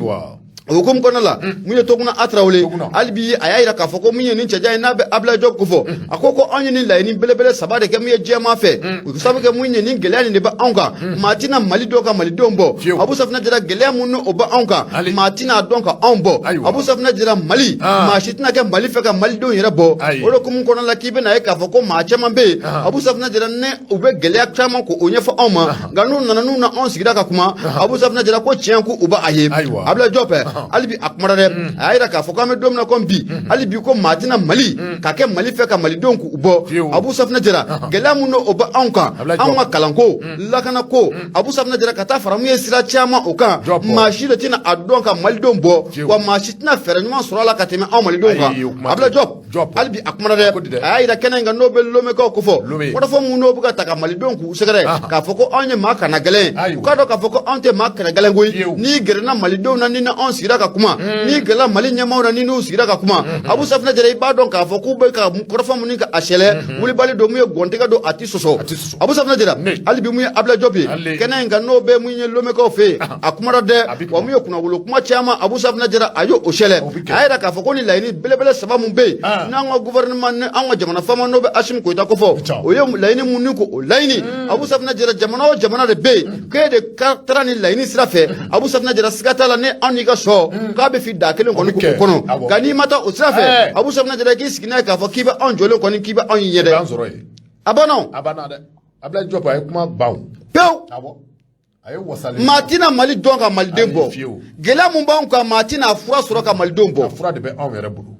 O hukumu kɔnɔna la, mun ye Toguna A Tarawele, hali bi a y'a jira k'a fɔ ko mun ye nin cɛjan ye, n'a bɛ Ablaye Diop kofɔ, a ko ko anw ye nin laɲini belebele saba de kɛ mun ye jɛman fɛ, o sababu kɛ mun ye nin gɛlɛya nin de bɛ anw kan, maa tɛna Mali dɔn ka malidenw bɔ. Abu Safinɛ Jara, gɛlɛya mun o bɛ anw kan, maa tɛna dɔn ka anw bɔ. Abu Safinɛ Jara, Mali, maa si tɛna kɛ Mali fɛ ka malidenw yɛrɛ bɔ. O de hukumu kɔnɔna la, k'i bɛna ye k'a fɔ ko maa caman bɛ yen, Abu Safinɛ Jara, ne u bɛ gɛlɛya caman ko o ɲɛfɔ anw ma, nka n'u nana n'u na anw sigira ka kuma, Abu Safinɛ Jara, ko tiɲɛ ko u b'a ye. Ablaye Diop hali bi a kumara dɛ, a y'a jira k'a fɔ k'an bɛ don min na komi bi, hali bi ko maa tɛna Mali ka kɛ Mali fɛ ka malidenw k'u bɔ. Abu Safinɛ Jara, gɛlɛya mun o bɛ anw kan, anw ka kalanko, lakanako, Abu Safinɛ Jara, ka taa fara mun ye sira caman o kan, maa si de tɛna a dɔn ka malidenw bɔ, wa maa si tɛna fɛɛrɛ ɲuman sɔrɔ a la ka tɛmɛ anw malidenw kan. Ablaye Diop hali bi a kumana dɛ, a y'a jira kɛnɛ in kan, n'o bɛ Lomekaw kofɔ, kɔrɔfɔ mun n'o bɛ ka ta ka malidenw k'u sɛgɛrɛ k'a fɔ ko anw ye maa kana gɛlɛn ye, u k'a dɔn k'a fɔ ko anw tɛ maa kana gɛlɛn koyi. N'i gɛrɛna malidenw na, ni anw sigira ka kuma, n'i gɛrɛla Mali ɲɛmaaw na, ni n'u sigira ka kuma, Abu Safinɛ Jara, i b'a dɔn k'a fɔ k'u bɛ ka kɔrɔfɔ mun ka a sɛlɛ wulibali don, mun ye gɔntigɛ don, a tɛ sɔsɔ. Abu Safinɛ Jara, hali bi mun ye Ablaye Diop ye kɛnɛ in kan, n'o bɛ mun ye Lomekaw fɛ yen, a kumara dɛ, wa mun ye kunnawolo kuma caman, Abu Safinɛ Jara, a y'o sɛlɛ. A y'a jira k'a fɔ ko ni laɲini belebele saba mun bɛ yen, n'an ka gouvernement ni an ka jamana faama, n'o bɛ Asimi Goyita kofɔ, o ye laɲini mun ni ko o laɲini, Abu Safinɛ Jara, jamana o jamana de bɛ yen k'e de ka taara ni laɲini sira fɛ, Abu Safinɛ Jara, siga t'a la ni anw n'i ka sɔ k'a bɛ fi da kelen kɔni k'o kɔnɔ. Nka n'i ma taa o sira fɛ, Abu Safinɛ Jara, k'i sigi n'a ye k'a fɔ k'i bɛ anw jɔlen kɔni, k'i bɛ anw ɲɛ dɛ. A banna o. A banna dɛ. Abdoulaye Diop a ye kuma ban o. Pewu. Awɔ. A ye wasalen. Maa tɛna Mali dɔn ka Maliden bɔ. Ayi, fiyewu. Gɛlɛya mun b'anw kan, maa tɛna a fura sɔrɔ ka Malidenw bɔ. A fura de bɛ anw yɛrɛ bolo.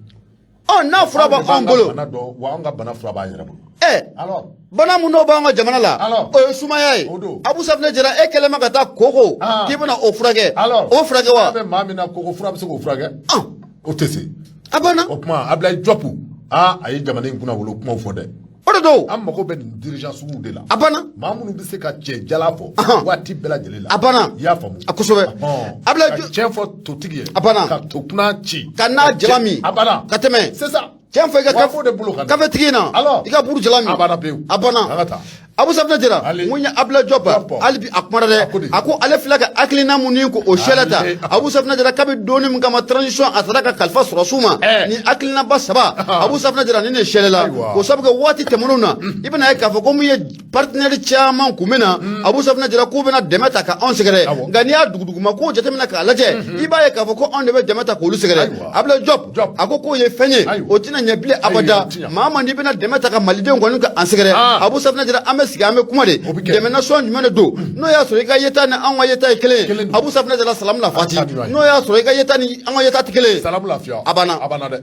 Ɔ, n'a fura b'anw bolo. Bana dɔn wa, anw ka bana fura b'an yɛrɛ bolo. Ɛ. Alors. Bana mun n'o b'anw ka jamana la, Alors. o ye sumaya ye. O don. Abu Safinɛ Jara, e kɛlen bɛ ka taa koko Ah. k'i bɛna o furakɛ. Alors. O furakɛ wa? N'a bɛ maa min na, koko fura bɛ se k'o furakɛ? Ah. O tɛ se. A banna. O tuma Abdoulaye Diop, aa, a ye jamana in kunna wolo kumaw fɔ dɛ. O de don. An mago bɛ nin dirigeant suguw de la. A banna. Maa minnu bɛ se ka cɛ jala fɔ Ahan. waati bɛɛ lajɛlen la. A banna. I y'a faamu. A kosɛbɛ. Ɔhɔn. Abdoulaye Ka Diop. tiɲɛ fɔ totigi ye. A banna. Ka tokunna ci. Ka n'a jala min. A banna. Ka tɛmɛ. C'est ça. Tiɲɛ fɔ i ka Wa b'o de bolo ka na. kafetigi in na. Alors. I ka buru jala min. A banna pewu. A banna. An ka taa. Abu Safinɛ Jara, Ali. mun ye Abdoulaye Diop, Diop. hali bi a kumara dɛ. A ko di? A ko ale filɛ ka hakilina mun ni ko o sɛlɛ ta. Ali. Abu Safinɛ Jara, kabi donni min kama transition a taara ka kalifa sɔrɔsiw ma. Eh. Ni hakilinaba saba, Abu Safinɛ Jara, ni ne sɛlɛ la. Ayiwa. K'o sabu kɛ waati tɛmɛnenw na, i bɛna ye k'a fɔ ko mun ye partenaire caman kun bɛ na, Abu Safinɛ Jara, k'u bɛna dɛmɛ ta ka anw sɛgɛrɛ. Awɔ. Nka n'i y'a duguduguma kow jateminɛ k'a lajɛ, i b'a ye k'a fɔ ko anw de bɛ dɛmɛ ta k'olu sɛgɛrɛ. Ayiwa. Abdoulaye Diop, Diop. a ko k'o ye fɛn ye, Ayiwa. o tɛna ɲɛ bilen abada. Ayi, o tɛ ɲɛ. Maa ma n'i bɛna dɛmɛ ta ka malidenw kɔni ka an sɛgɛrɛ, Ah. Abu Safinɛ Jara, an bɛ sigi an bɛ kuma de. O bɛ kɛ. Dɛmɛ nasɔn jumɛn de don? N'o y'a sɔrɔ i ka yeta ni anw ka yeta ye kelen ye, Kelen don. Abu Safinɛ Jara, salamu la fati. A ka di wa ye. N'o y'a sɔrɔ i ka yeta ni an ka yeta tɛ kelen ye. Salamu lafiya. A banna. A banna dɛ.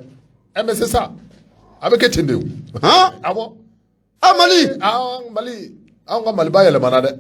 Eh mais c'est ça. A bɛ kɛ ten de o. Han? Awɔ. A Mali. An Mali, anw ka Maliba yɛlɛmana dɛ.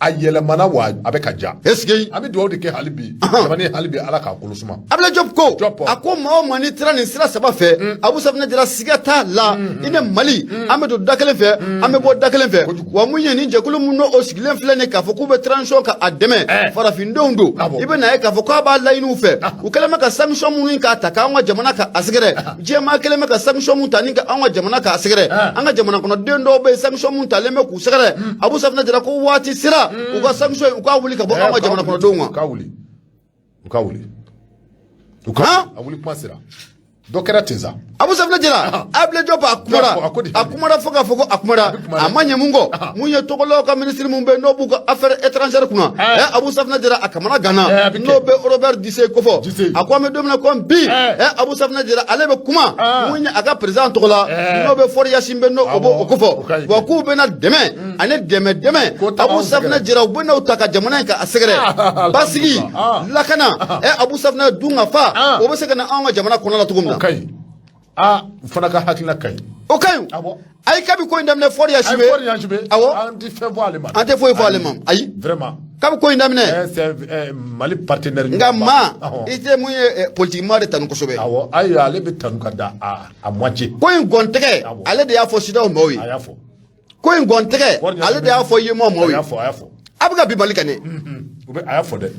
A yɛlɛmana wa a bɛ ka ja. Est-ce que An bɛ dugawu de kɛ hali bi. Jamana in hali bi Ala k'a kolo suma. Abdoulaye Diop ko, Diop. a ko maa o maa n'i taara nin sira saba fɛ, Abu Safinɛ Jara, siga t'a la, i ni Mali an bɛ don da kelen fɛ, an bɛ bɔ da kelen fɛ. Kojugu. Wa mun ye nin jɛkulu mun n'o sigilen filɛ nin ye k'a fɔ k'u bɛ transition ka a dɛmɛ, Eh. farafindenw don. Ah bon. I bɛ na ye k'a fɔ k'a b'a laɲiniw fɛ, u kɛlen bɛ ka sanction minnu k'a ta k'an ka jamana ka a sɛgɛrɛ, diɲɛmaa kɛlen bɛ ka sanction mun ta ni ka anw ka jamana k'a sɛgɛrɛ, Eh. an ka jamana kɔnɔden dɔw bɛ yen, sanction mun talen bɛ k'u sɛgɛrɛ, Abu Safinɛ Jara ko waati sera u ka sanction u k'a wuli ka bɔ anw ka jamana kɔnɔdenw U kan. ka wuli. U ka wuli. U ka Han? a wuli kuma sera. Dɔ kɛra ten sa. Abu Safinɛ Jara, Abdoulaye Diop a kumara, A ko di? a kumara fo k'a fɔ ko a kumara. A bɛ kuma dɛ. A ma ɲɛ mun kɔ, mun ye Togolaw ka ministre mun bɛ yen n'o b'u ka affaire étrangère kunna, Eh. ɛ, Abu Safinɛ Jara, a kamana ganna. Eh, a bɛ kɛ. N'o bɛ Robert Dussey kofɔ. Dussey. A ko an bɛ don min na komi bi, Eh. ɛ, Abu Safinɛ Jara, ale bɛ kuma Ah. mun ye a ka président tɔgɔ la, Eh. n'o bɛ Faure Gnassingbé, n'o o b'o Awɔ, o kofɔ. o ka ɲi. Wa k'u bɛna dɛmɛ ani dɛmɛ dɛmɛ, Ko ta Abu anw Safinɛ sɛgɛrɛ. Jara, u bɛn'o ta ka jamana in ka a sɛgɛrɛ, Ah, basigi, ah. lakana, ɛ, Abu Safinɛ, dun ka fa, Ah. o bɛ se ka na anw ka jamana kɔnɔ la cogo min O na. ka ɲi. Aa, u fana ka hakilina ka ɲi. O ka ɲi. Awɔ. Ayi, kabi ko in daminɛ Faure Ayi, Gnassingbé. Faure Gnassingbé. Awɔ. An tɛ fɛn fɔ ale ma. An tɛ foyi fɔ ale ma, ayi. Vraiment. Kabi ko in daminɛ. Eh, c'est Mali partenaire. Nka maa Awɔ. i tɛ mun ye politique maa de tanu kosɛbɛ. Awɔ, ayi, ale bɛ tanu ka da a moitié. Ko in gɔntɛgɛ, Awɔ. ale de y'a fɔ CEDEAO maaw ye. A y'a fɔ. Ko in gɔntɛgɛ, Faure ale de y'a fɔ UEMOA maaw A ye. y'a fɔ, a y'a fɔ. A bɛ ka bin Mali kan dɛ. U bɛ a y'a fɔ dɛ.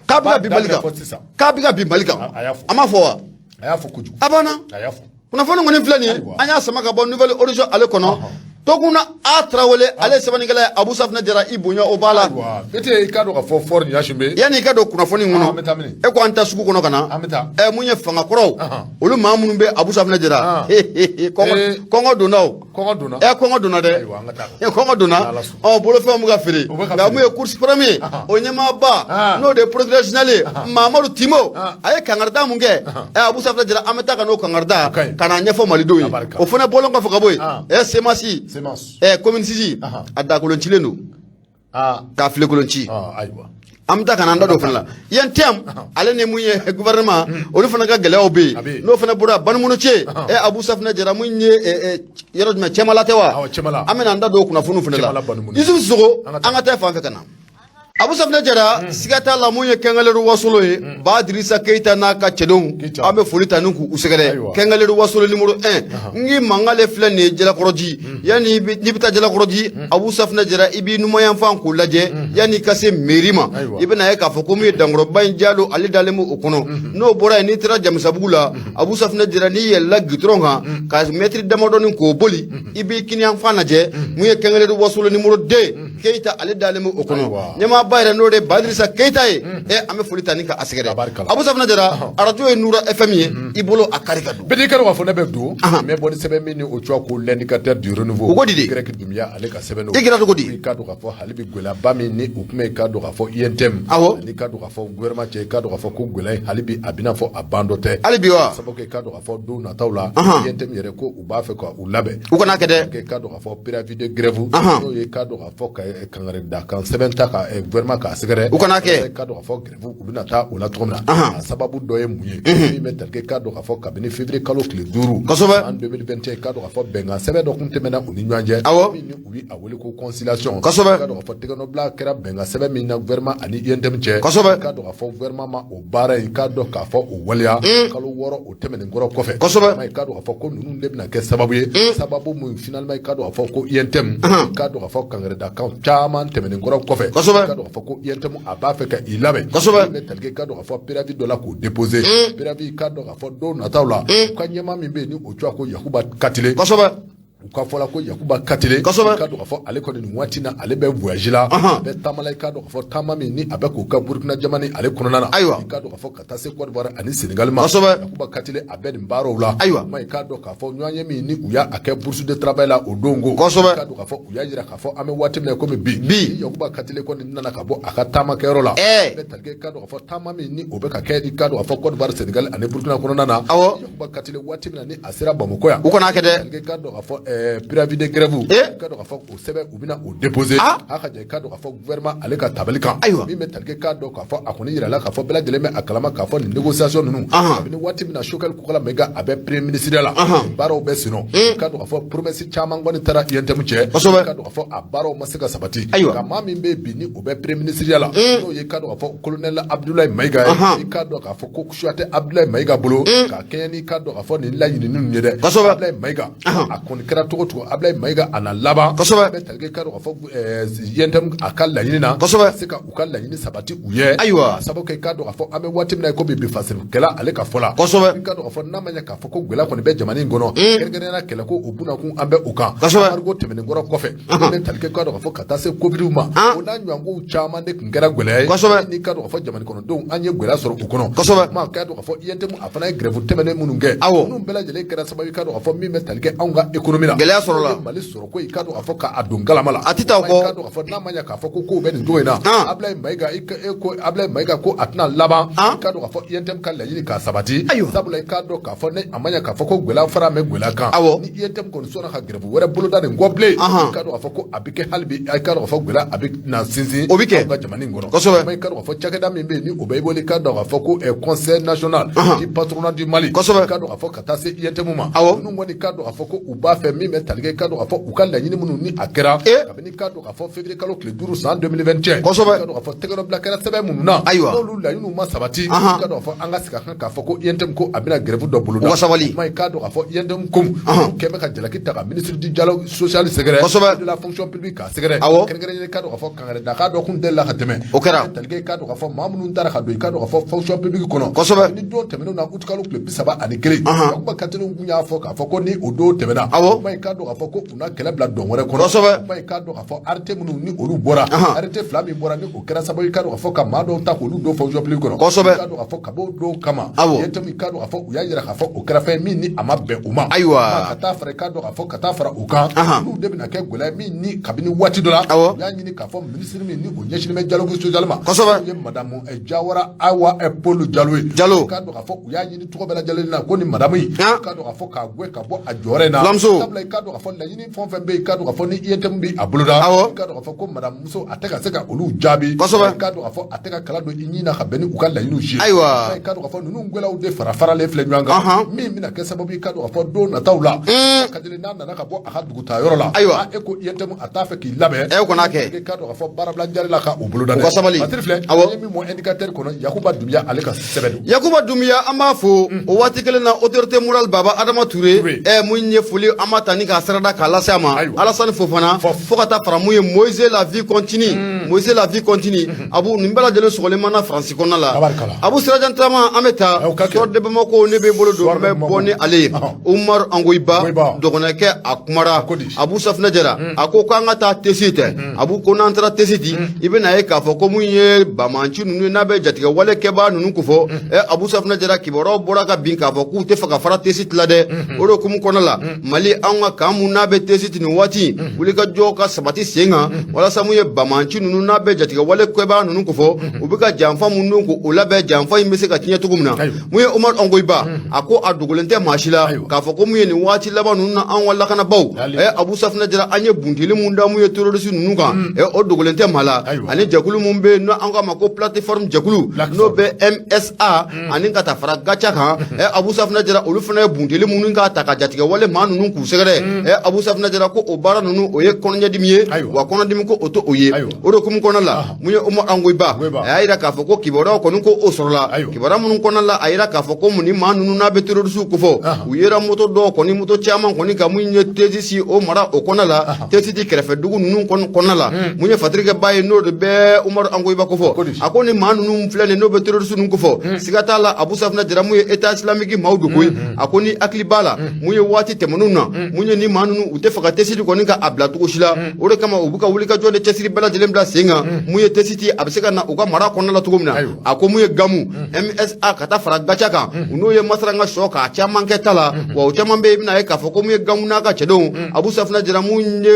K'a bɛ ka bin Mali Daminɛ kan. fɔ sisan. K'a bɛ ka bin Mali kan. A y'a fɔ. A ma fɔ wa? A y'a fɔ kojugu. A banna. A y'a fɔ. Kunnafoni kɔni filɛ nin ye, Ayiwa. an y'a sama ka bɔ Nouvel Horizon ale kɔnɔ. Toguna A Tarawele, ale ye sɛbɛnnikɛla ye. Abu Safinɛ Jara, i bonya o b'a la. Ayiwa, Bete, i k'a dɔn k'a fɔ Faure Gnassingbé. Yanni i ka don kunnafoni in Ah, kɔnɔ, an bɛ taa mini? e ko an ta sugu kɔnɔ ka na. An bɛ taa. Ɛ, mun ye fanga kɔrɔw, Ahan. olu maa minnu bɛ Abu Safinɛ Jara, Ah. kɔngɔ Eh. kɔngɔ donna o. Kɔngɔ donna. Ɛ, kɔngɔ donna dɛ. Ayiwa, an ka taa. Ɛ, kɔngɔ donna. N'Ala sɔnna. Ɔ, bolofɛnw bɛ ka feere. O bɛ ka Nka feere. mun ye Cour suprême ye, Ahan. o ɲɛmaaba, Ah. n'o de ye procureur général ye, Mamadu Timo, Ah. a ye kangarida mun kɛ, ɛ, Abu Safinɛ Jara, an bɛ taa ka n'o kangarida O ka ɲi. ka n'a ɲɛfɔ malidenw ye. Tabarika. O fana bɔlen kɔfɛ ka bɔ yen, Ah. ɛ, CMAS, Semence. ɛ, commune 6, Ahan. a dakolon cilen don Ah, k'a filekolon ci. ah, ayiwa. An bɛ taa ka n'an da don o fana la. UNTM ale ni mun ye gouvernement, olu fana ka gɛlɛyaw bɛ A bɛ yen. yen. N'o fana bɔra Banimɔnɔ cɛ, ɛ, Abu Safinɛ Jara, mun ye ɛ, ɛ, yɔrɔ jumɛn, Cɛmala tɛ wa? Awɔ, Cɛmala. An bɛna an da don o kunnafoniw fana la. Cɛmala Banimɔnɔ. Yusufu Sogo, An ka taa. an ka taa fan fɛ ka na. Abu Safinɛ Jara, siga t'a la, mun ye Kɛngɛlɛri Wasolo ye, Ba Dirisa Keyita n'a ka cɛdenw, Keyita. an bɛ foli ta ni k'u sɛgɛrɛ. Ayiwa. Kɛngɛlɛri Wasolo numéro 1, n k'i mankan le filɛ nin ye Jalakɔrɔji. Yanni n'i bɛ taa Jalakɔrɔji, Abu Safinɛ Jara, i b'i numanyanfan k'o lajɛ yanni i ka se mairie ma. Ayiwa. I bɛna ye k'a fɔ ko mun ye Dankɔrɔba in Jalo, ale dalen bɛ o kɔnɔ. N'o bɔra yen, n'i taara Jamisabugu la, Abu Safinɛ Jara, n'i yɛlɛla goudron kan ka mɛtiri damadɔni k'o boli, i b'i kiniyanfan lajɛ, mun ye Kɛngɛlɛri Wasolo numéro 2. Keyita ale dalen bɛ o kɔnɔ ɲɛmaaba yɛrɛ n'o de Badirisa Keyita ye. An bɛ foli ta ni ka a sɛgɛrɛ. Abu Safunɛ Jara, arajo ye Nura FM ye, i bolo a kari ka don. Bɛɛ kɛra k'a fɔ ne bɛ don n bɛ bɔ ni sɛbɛn min ni o tɔgɔ ko L'Indicateur du Renouveau. O ko di de? Grec Doumbia ale ka sɛbɛn don. I kɛra cogo di? I k'a dɔn k'a fɔ hali bi gɛlɛyaba min ni u tun bɛ, i k'a dɔn k'a fɔ UNTM n'i k'a dɔn k'a fɔ gouvernement cɛ, i k'a dɔn k'a fɔ ko gɛlɛya in hali bi a bɛna fɔ a ban dɔ tɛ. Hali bi wa? Sabu i k'a dɔn k'a fɔ don nataw la, UNTM yɛrɛ ko u b'a fɛ ka u labɛn. U kana kɛ dɛ. I k'a dɔn k'a fɔ préavis de grève, n'o ye i k'a dɔn k'a fɔ ka kangari da kan sɛbɛn ta ka gouvernement k'a sɛgɛrɛ. U kana kɛ. I k'a dɔn k'a fɔ grève u bɛna taa o la cogo min na, a sababu dɔ ye mun ye? Min bɛ tali kɛ, i k'a dɔn k'a fɔ kabini février kalo tile 5 an 2021, i k'a dɔn k'a fɔ bɛnkan sɛbɛn dɔ tun tɛmɛna u ni ɲɔgɔn cɛ, min ni u ye a wele ko conciliation. I k'a dɔn k'a fɔ tɛgɛnɔbila kɛra bɛnkan sɛbɛn min na gouvernement ani UNTM cɛ, i k'a dɔn k'a fɔ gouvernement ma o baara in, i k'a dɔn k'a fɔ o waleya kalo 6 o tɛmɛnen kɔrɔ kɔfɛ. I k'a dɔn k'a fɔ ko ninnu de bɛna kɛ sababu ye, sababu mun finalement i k'a dɔn k'a fɔ ko UNTM, i k'a dɔn k'a fɔ kangaridakan caman tɛmɛnen kɔrɔ kɔfɛ, i k'a dɔn k'a fɔ ko UNTM a b'a fɛ ka i labɛn. Min bɛ tali kɛ, i k'a dɔn k'a fɔ préavis dɔ la k'o déposer, préavis, i k'a dɔn k'a fɔ don nataw la, u ka ɲɛmaa min bɛ yen ni o tɔgɔ ko Yakuba Katile. U ka fɔ la ko Yakuba Katile, i k'a dɔn k'a fɔ ale kɔni nin waati na ale bɛ voyage la, a bɛ taama la, i k'a dɔn k'a fɔ taama min ni a bɛ k'o kɛ Burukina jamana ale kɔnɔna na. I k'a dɔn k'a fɔ ka taa se Côte d'Ivoire ani Sénégal ma. Yakuba Katile a bɛ nin baaraw la. Ma i k'a dɔn k'a fɔ ɲɔgɔnye min ni u y'a kɛ bourse de travail la o don ko, i k'a dɔn k'a fɔ u y'a jira k'a fɔ an bɛ waati min na komi bi, Yakuba Katile kɔni nana ka bɔ a ka taamakɛyɔrɔ la, bɛ tali kɛ, i k'a dɔn k'a fɔ taama min ni o bɛ ka kɛ, i k'a dɔn k'a fɔ Côte d'Ivoire, Sénégal ani Burukina kɔnɔna na. Yakuba Katile waati min na ni a sera Bamakɔ yan, U kana kɛ dɛ. I k'a dɔn k'a fɔ préavis de grève, i k'a dɔn k'a fɔ o sɛbɛn u bɛna o déposer a ka jɛ, i k'a dɔn k'a fɔ gouvernement ale ka tabali kan. Min bɛ tali kɛ, k'a dɔn k'a fɔ a kɔni yirala k'a fɔ bɛɛ lajɛlen bɛ a kalama k'a fɔ nin négociation ninnu, kabini waati min na Choguel Kokalla Maïga a bɛ premier ministre la, baaraw bɛ sen nɔ. I k'a dɔn k'a fɔ promesse caman kɔni taara UNTM cɛ, i k'a dɔn k'a fɔ a baaraw ma se ka sabati. Nka maa min bɛ bi ni o bɛ premier ministre la, n'o ye i k'a dɔn k'a fɔ colonel Abdoulaye Maïga ye, i k'a dɔn k'a fɔ ko suya tɛ Abdoulaye Maïga bolo ka kɛɲɛ n'i k'a dɔn k'a fɔ nin laɲini ninnu ye dɛ. Abdoulaye Maïga a kɔni kɛra cogo cogo, Abdoulaye Maïga a na laban bɛ tali kɛ, k'a dɔn k'a fɔ UNTM a ka laɲini na, ka se ka u ka laɲini sabati u ye. Sabu kɛ, i k'a dɔn k'a fɔ an bɛ waati min na komi bi, fasirikɛla ale ka fɔ la, i k'a dɔn k'a fɔ n'a ma ɲɛ k'a fɔ ko gɛlɛya kɔni bɛ jamana in kɔnɔ, kɛrɛnkɛrɛnnenya la kɛlɛko o bunakun an bɛ o kan, embargo tɛmɛnen kɔrɔ kɔfɛ, min bɛ tali kɛ, k'a dɔn k'a fɔ ka taa se Covid ma, o n'a ɲɔgɔnkow caman de tun kɛra gɛlɛya ye. N'i k'a dɔn k'a fɔ jamana kɔnɔdenw an ye gɛlɛya sɔrɔ o kɔnɔ. Maa k'a dɔn k'a fɔ UNTM a fana ye grève tɛmɛnen minnu kɛ, ninnu bɛɛ lajɛlen kɛra sababu ye, k'a dɔn k'a fɔ min bɛ tali kɛ anw ka économie la, gɛlɛya sɔrɔla. Mali sɔrɔ ko i k'a dɔn k'a fɔ k'a don galama la, a tɛ taa o kɔ. K'a dɔn k'a fɔ n'a ma ɲɛ k'a fɔ ko kow bɛ nin cogo in na, Abdoulaye Maïga e ko Abdoulaye Maïga ko a tɛna laban, i k'a dɔn k'a fɔ UNTM ka laɲini k'a sabati. Sabula i k'a dɔn k'a fɔ ni a ma ɲɛ k'a fɔ ko gɛlɛya fara bɛ gɛlɛya kan, ni UNTM kɔni sɔnna ka grève wɛrɛ boloda nin kɔ bilen, i k'a dɔn k'a fɔ ko a bɛ kɛ hali bi, i k'a dɔn k'a fɔ gɛlɛya a bɛ na sinsin O bɛ kɛ. anw ka jamana in kɔnɔ. I k'a dɔn k'a fɔ cakɛda min bɛ yen ni o bɛ wele, i k'a dɔn k'a fɔ ko Conseil national du patronat du Mali, i k'a dɔn k'a fɔ ka taa se UNTM ma, ninnu kɔni k'a dɔn k'a fɔ ko u b'a fɛ min bɛ tali kɛ, i k'a dɔn k'a fɔ u ka laɲini minnu ni a kɛra kabini, i k'a dɔn k'a fɔ février kalo tile 5 san 2021, i k'a dɔn k'a fɔ tɛgɛnɔbila kɛra sɛbɛn minnu na, n'olu laɲiniw ma sabati, i k'a dɔn k'a fɔ an ka segin a kan k'a fɔ ko UNTM ko a bɛna grève dɔ boloda. U ka sabali. I k'a dɔn k'a fɔ UNTM ko u kɛn bɛ ka jalaki ta ka ministre du dialogue social sɛgɛrɛ, de la fonction publique k'a sɛgɛrɛ, kɛrɛnkɛrɛnnenya i k'a dɔn k'a fɔ kangaridakan dɔ kun delila ka tɛmɛ. O kɛra. Tali kɛ, i k'a dɔn k'a fɔ maa minnu taara ka don, i k'a dɔn k'a fɔ fonction publique kɔnɔ, ni don tɛmɛnenw na, août kalo tile 31, Yakuba Katile kun y'a fɔ k'a fɔ ko ni o don tɛmɛna, i k'a dɔn k'a fɔ ko u na kɛlɛ bila dɔn wɛrɛ kɔnɔ. I k'a dɔn k'a fɔ arrêté minnu ni olu bɔra, arrêté fila min bɔra ni o kɛra sababu ye, i k'a dɔn k'a fɔ ka maa dɔw ta k'olu don fonction publique kɔnɔ, i k'a dɔn k'a fɔ ka b'o don kama, UNTM i k'a dɔn k'a fɔ u y'a jira k'a fɔ o kɛra fɛn min ni a ma bɛn u ma. Ka taa fara, i k'a dɔn k'a fɔ ka taa fara u kan, olu de bɛna kɛ gɛlɛya min ni kabini waati dɔ la, u y'a ɲini k'a fɔ minisiri min ni o ɲɛsinnen bɛ dialogue social ma, n'o ye madame Jawara Awa Paul Jalo ye, Jalo. I k'a dɔn k'a fɔ u y'a ɲini cogo bɛɛ lajɛlen na ko ni madame in, i k'a dɔn k'a fɔ k'a gɛn ka bɔ a jɔyɔrɔ in na. Fulamuso. Sabula i k'a dɔn k'a fɔ laɲini fɛn o fɛn bɛ yen, i k'a dɔn k'a fɔ ni UNTM bɛ a boloda, i k'a dɔn k'a fɔ ko madame muso a tɛ ka se ka olu jaabi. I k'a dɔn k'a fɔ a tɛ ka kala don i ɲin na ka bɛn ni u ka laɲiniw si ye. I k'a dɔn k'a fɔ ninnu gɛlɛyaw de fara faralen filɛ ɲɔgɔn kan, min bɛna kɛ sababu ye, i k'a dɔn k'a fɔ don nataw la, Katile n'a nana ka bɔ a ka dugutaa yɔrɔ la, e ko UNTM a t'a fɛ k'i labɛn, E kana kɛ. I k'a dɔn k'a fɔ baarabila jari la ka o boloda dɛ. U ka sabali. Patiri filɛ, an ye min mɔ indicateur kɔnɔ, Yakuba Dunbiya ale ka sɛbɛn don. Yakuba Dunbiya, an b'a fo o waati kelen na, autorité morale Baba Adama Touré. Touré. Mun ye foli an b'a b'a ta ni k'a sarada k'a lase a ma. Ayiwa. Alassane Fofana, fo ka taa fara mun ye Moise la vie continue, Moise la vie continue. Abu, nin bɛɛ lajɛlen sɔgɔlen mana Faransi kɔnɔna la. Tabarikala. Abu Sirajan Tarama, an bɛ taa Aw ka kɛ. Soir de Bamako, ne bɛ bolo don, Soir n de bɛ Bamako. bɔ ni ale ye. Umar Angoyiba, Angoyiba. dɔgɔnɛkɛ, a kumara. Ko di? Abu Safunɛ Jara, a ko k'an ka taa Tessit. Abu ko n'an taara Tessit, i bɛna ye k'a fɔ ko mun ye bamanci ninnu ye n'a bɛ jatigɛ wale kɛbaa ninnu kofɔ. Abu Safunɛ Jara, kibaruyaw bɔra ka bin k'a fɔ k'u tɛ fɛ ka fara Tessit la dɛ. O de hukumu kɔnɔna la, Mali, anw ka camp mun n'a bɛ Tessit nin waati, wulikajɔ ka sabati sen kan walasa mun ye bamanci ninnu n'a bɛ jatigɛ wale kɛbaa ninnu kofɔ, u bɛ ka janfa mun don k'o labɛn, janfa in bɛ se ka tiɲɛ cogo min na. Mun ye Umar Ongoyiba, a ko a dogolen tɛ maa si la k'a fɔ ko mun ye nin waati laban ninnu na, anw ka lakanabaaw, Abu Safunɛ Jara, an ye buntili mun da mun ye terroriste ninnu kan, o dogolen tɛ maa la. Ani jɛkulu mun bɛ yen n'an k'a ma ko plateforme jɛkulu, n'o bɛ MSA ani ka taa fara Gatia kan, Abu Safunɛ Jara, olu fana ye buntili minnu k'a ta ka jatigɛ wale maa ninnu k'u sɛgɛrɛ. Abu Safunɛ Jara ko o baara ninnu, o ye kɔnɔɲɛdimi ye, wa kɔnɔdimi ko o to o ye. O de hukumu kɔnɔna la, mun ye Umar Angoyiba, a y'a jira k'a fɔ ko kibaruyaw kɔni ko o sɔrɔla kibaruya minnu kɔnɔna la, a yira k'a fɔ ko mun ni maa ninnu n'a bɛ terroriste kofɔ, u yera moto dɔw kɔni, moto caman kɔni ka mun ye Tessit o mara o kɔnɔna la, Tessit kɛrɛfɛ dugu ninnu kɔnɔna la. Mun ye Fatirikɛba ye, n'o de bɛ Umaru Angoyiba kofɔ, a ko ni maa ninnu filɛ nin n'o bɛ terroriste ninnu kofɔ, siga t'a la, Abu Safunɛ Jara, mun ye État islamique maaw don koyi. A ko ni hakili b'a la mun ye waati tɛmɛnenw na, mun ye ni maa ninnu u tɛ fɛ ka Tessit kɔni ka a bila cogo si la. O de kama u bɛ ka wulikajɔ de cɛsiri bɛɛ lajɛlen bila sen kan, mun ye Tessit a bɛ se ka na u ka mara kɔnɔna la cogo min na. A ko mun ye Gamu MSA ka taa fara Gatia kan, u n'o ye Masaranga sɔ k'a caman kɛ ta la, wa o caman bɛ yen, i bɛna ye k'a fɔ ko mun ye Gamu n'a ka cɛdenw, Abu Safunɛ Jara, mun ye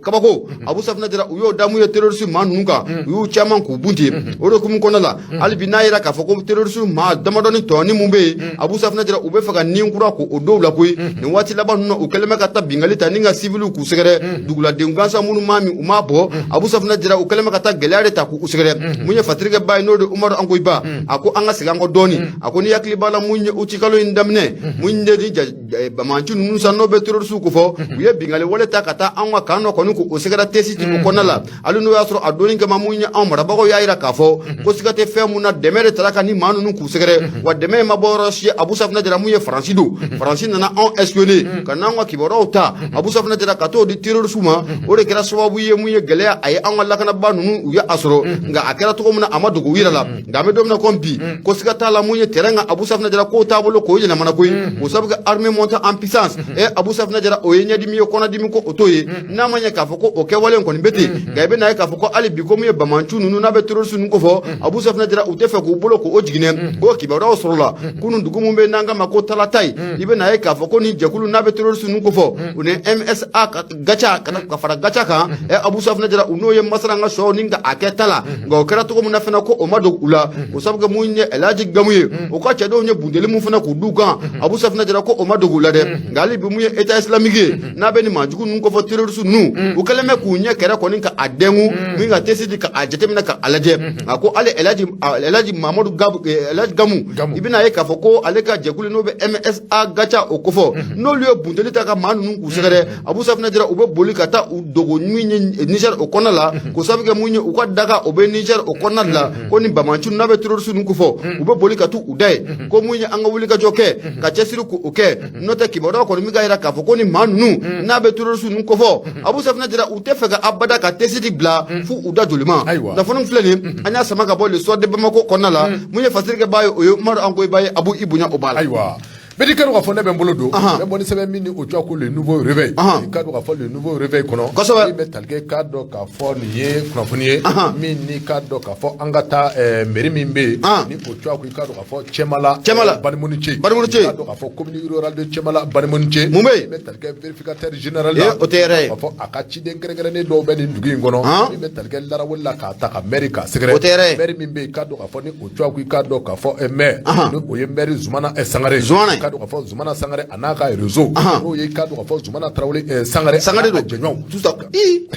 kabako, Abu Safunɛ Jara, u y'o da mun ye terroriste maa ninnu kan, u y'u caman k'u bunte. O de hukumu kɔnɔna la, hali bi n'a yera k'a fɔ ko terroriste maa damadɔni tɔni mun bɛ yen, Abu Safunɛ Jara, u bɛ fɛ ka nin kura k'o dɔw la koyi. Nin waati laban ninnu na, u kɛlen bɛ ka taa bingali ta ni ka civiliw k'u sɛgɛrɛ, duguladen gansan minnu maa min u m'a bɔ, Abu Safunɛ Jara, u kɛlen bɛ ka taa gɛlɛya de ta k'u sɛgɛrɛ. Mun ye Fatirikɛba ye, n'o de Umaru Angoyiba, a ko an ka segin an kɔ dɔɔni. A ko ni hakili b'a la mun ye utikalo in daminɛ, mun ye ni bamanci ninnu san n'o bɛ terroriste kofɔ, u ye bingali wale ta ka taa an ka camp dɔ kɔni k'o sɛgɛrɛ Tessit o kɔnɔna la, hali n'o y'a sɔrɔ a donni kama mun ye anw marabagaw y'a jira k'a fɔ ko siga tɛ fɛn mun na, dɛmɛ de taara ka ni maa ninnu k'u sɛgɛrɛ, wa dɛmɛ in ma bɔ yɔrɔ si, Abu Safunɛ Jara, mun ye Faransi don, Faransi nana anw espionner ka n'an ka kibaruyaw ta, Abu Safunɛ Jara, ka t'o di terroriste ma. O de kɛra sababu ye mun ye gɛlɛya a ye an ka lakanabaa ninnu u ye a sɔrɔ, nka a kɛra cogo min na, a ma dogo u yɛrɛ la. Nka an bɛ don min na komi bi, ko siga t'a la mun ye terrain kan, Abu Safunɛ Jara, k'o taabolo k'o yɛlɛmana koyi, o sababu kɛ armée montée en puissance. Abu Safunɛ Jara, o ye ɲɛdimi ye, kɔnɔdimi ko o t'o ye. N'a ma ɲɛ k'a fɔ ko o kɛwale in kɔni bɛ ten, nka i bɛ n'a ye k'a fɔ ko hali bi ko mun ye bamanci ninnu n'a bɛ terroriste ninnu kofɔ, Abu Safunɛ Jara, u tɛ fɛ k'u bolo k'o jiginɛ k'o kibaruyaw sɔrɔla kunun dugu mun bɛ n'an k'a ma ko Talatayi. I bɛ n'a ye k'a fɔ ko nin jɛkulu n'a bɛ terroriste ninnu kofɔ, u ni MSA ka Gatia ka fara Gatia kan, Abu Safunɛ Jara, u n'o ye Masaranga sɔ ni ka a kɛ ta la, nka o kɛra cogo min na fana, ko o ma dogo u la. O sababu kɛ mun ye Elhaji Gamu ye, o ka cɛdenw ye bunteli mun fana k'u d'u kan, Abu Safunɛ Jara, ko o ma dogo u la dɛ. Nka hali bi mun ye État islamique ye n'a bɛ nin maajugu ninnu kofɔ, terroriste ninnu, u kɛlen bɛ k'u ɲɛ kɛrɛ kɔni ka a dɛngu min ka Tessit ka a jateminɛ ka a lajɛ. A ko hali Elhaji Mamadu Elhaji Gamu, i bɛna ye k'a fɔ ko ale ka jɛkulu n'o bɛ MSA Gatia o kofɔ, n'olu ye bunteli ta ka maa ninnu k'u sɛgɛrɛ, Abu Safunɛ Jara, u bɛ boli ka taa u dogo min ye Niger o kɔnɔna la, k'o sababu kɛ mun ye u ka daga o bɛ Niger o kɔnɔna la, ko ni bamanci n'a bɛ terroriste ninnu kofɔ, u bɛ boli ka t'u u da yen. Ko mun ye an ka wulikajɔ kɛ ka cɛsiri k'o kɛ, n'o tɛ kibaruya kɔni min ka jira k'a fɔ ko ni maa ninnu n'a bɛ terroriste ninnu kofɔ, Abu Safunɛ Jara, u tɛ fɛ ka abada ka Tessit bila f'u u da jolima. Kunnafoni filɛ nin, an y'a sama ka bɔ Le Soir de Bamako kɔnɔna la. Mun ye Fasirikɛba ye, o ye Umaru Angoyiba ye. Abu, i bonya o b'a la. Ayiwa, bɛɛ ka dɔn k'a fɔ ne bɛ n bolo don, n bɛ bɔ ni sɛbɛn min ni o tɔgɔ ko Le Nouveau Réveil. I ka dɔn k'a fɔ Le Nouveau Réveil kɔnɔ, min bɛ tali kɛ, k'a dɔn k'a fɔ nin ye kunnafoni ye min ni k'a dɔn k'a fɔ an ka taa mairie min bɛ yen ni o tɔgɔ ko i ka dɔn k'a fɔ Cɛmala. Cɛmala. Banimɔnice. Banimɔnice. I ka dɔn k'a fɔ commune rurale de Cɛmala Banimɔnice. Mun bɛ yen? Min bɛ tali kɛ vérificateur général la, o tɛ yɛrɛ ye. K'a fɔ a ka ciden kɛrɛnkɛrɛnnen dɔw bɛ nin dugu in kɔnɔ, min bɛ tali kɛ larawuli la k'a ta ka maire k'a sɛgɛrɛ. O tɛ yɛrɛ ye. Maire min bɛ yen, k'a dɔn k'a fɔ ni o tɔgɔ ko i k'a dɔn k'a fɔ maire, ni o ye maire Zumana Sangare. Zumana. K'a dɔn k'a fɔ Zumana Sangare a n'a ka réseau, n'o ye k'a dɔn k'a fɔ Zumana Tarawele Sangare. Sangare don. Jɛɲɔgɔnw. Tout ça, ii,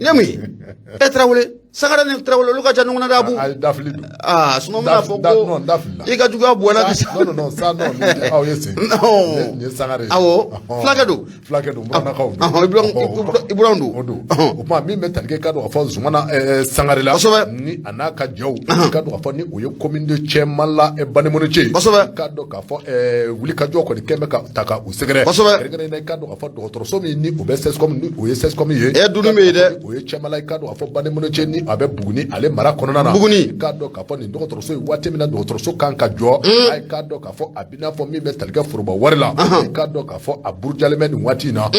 ne mun ye e Tarawele. Sangare ni Tarawele, olu ka ca ɲɔgɔn na dɛ, Abu. Ayi, dafili don. Aa, sinon n bɛna fɔ ko Non, dafili la. i ka juguya bonyana ka Non, non, non, ça non, nin aw ye sen. Non. Nin ye Sangare ye. Awɔ, fulakɛ don. Fulakɛ don, Buranakaw don. Ɔhɔn, i buranw don. O don. O tuma, min bɛ tali kɛ, i ka dɔn k'a fɔ Zumana Sangare la. Ni a n'a ka jɛw, i ka dɔn k'a fɔ ni o ye commune de Cɛmala Banemonicɛ. I ka dɔn k'a fɔ wulikajɔ kɔni kɛn bɛ ka ta ka u sɛgɛrɛ. Kɛrɛnkɛrɛnnenya la, i ka dɔn k'a fɔ dɔgɔtɔrɔso min ni o bɛ CSCOM, ni o ye CSCOM ye. Dunun bɛ yen dɛ. O ye Cɛmala, i ka dɔn k'a fɔ Banemonicɛ, ni a bɛ Buguni ale mara kɔnɔna na. Buguni. I k'a dɔn k'a fɔ nin dɔgɔtɔrɔso in, waati min na dɔgɔtɔrɔso kan ka jɔ, a k'a dɔn k'a fɔ a bɛ n'a fɔ min bɛ tali kɛ foroba wari la, i k'a dɔn k'a fɔ a burujalen bɛ nin waati in na.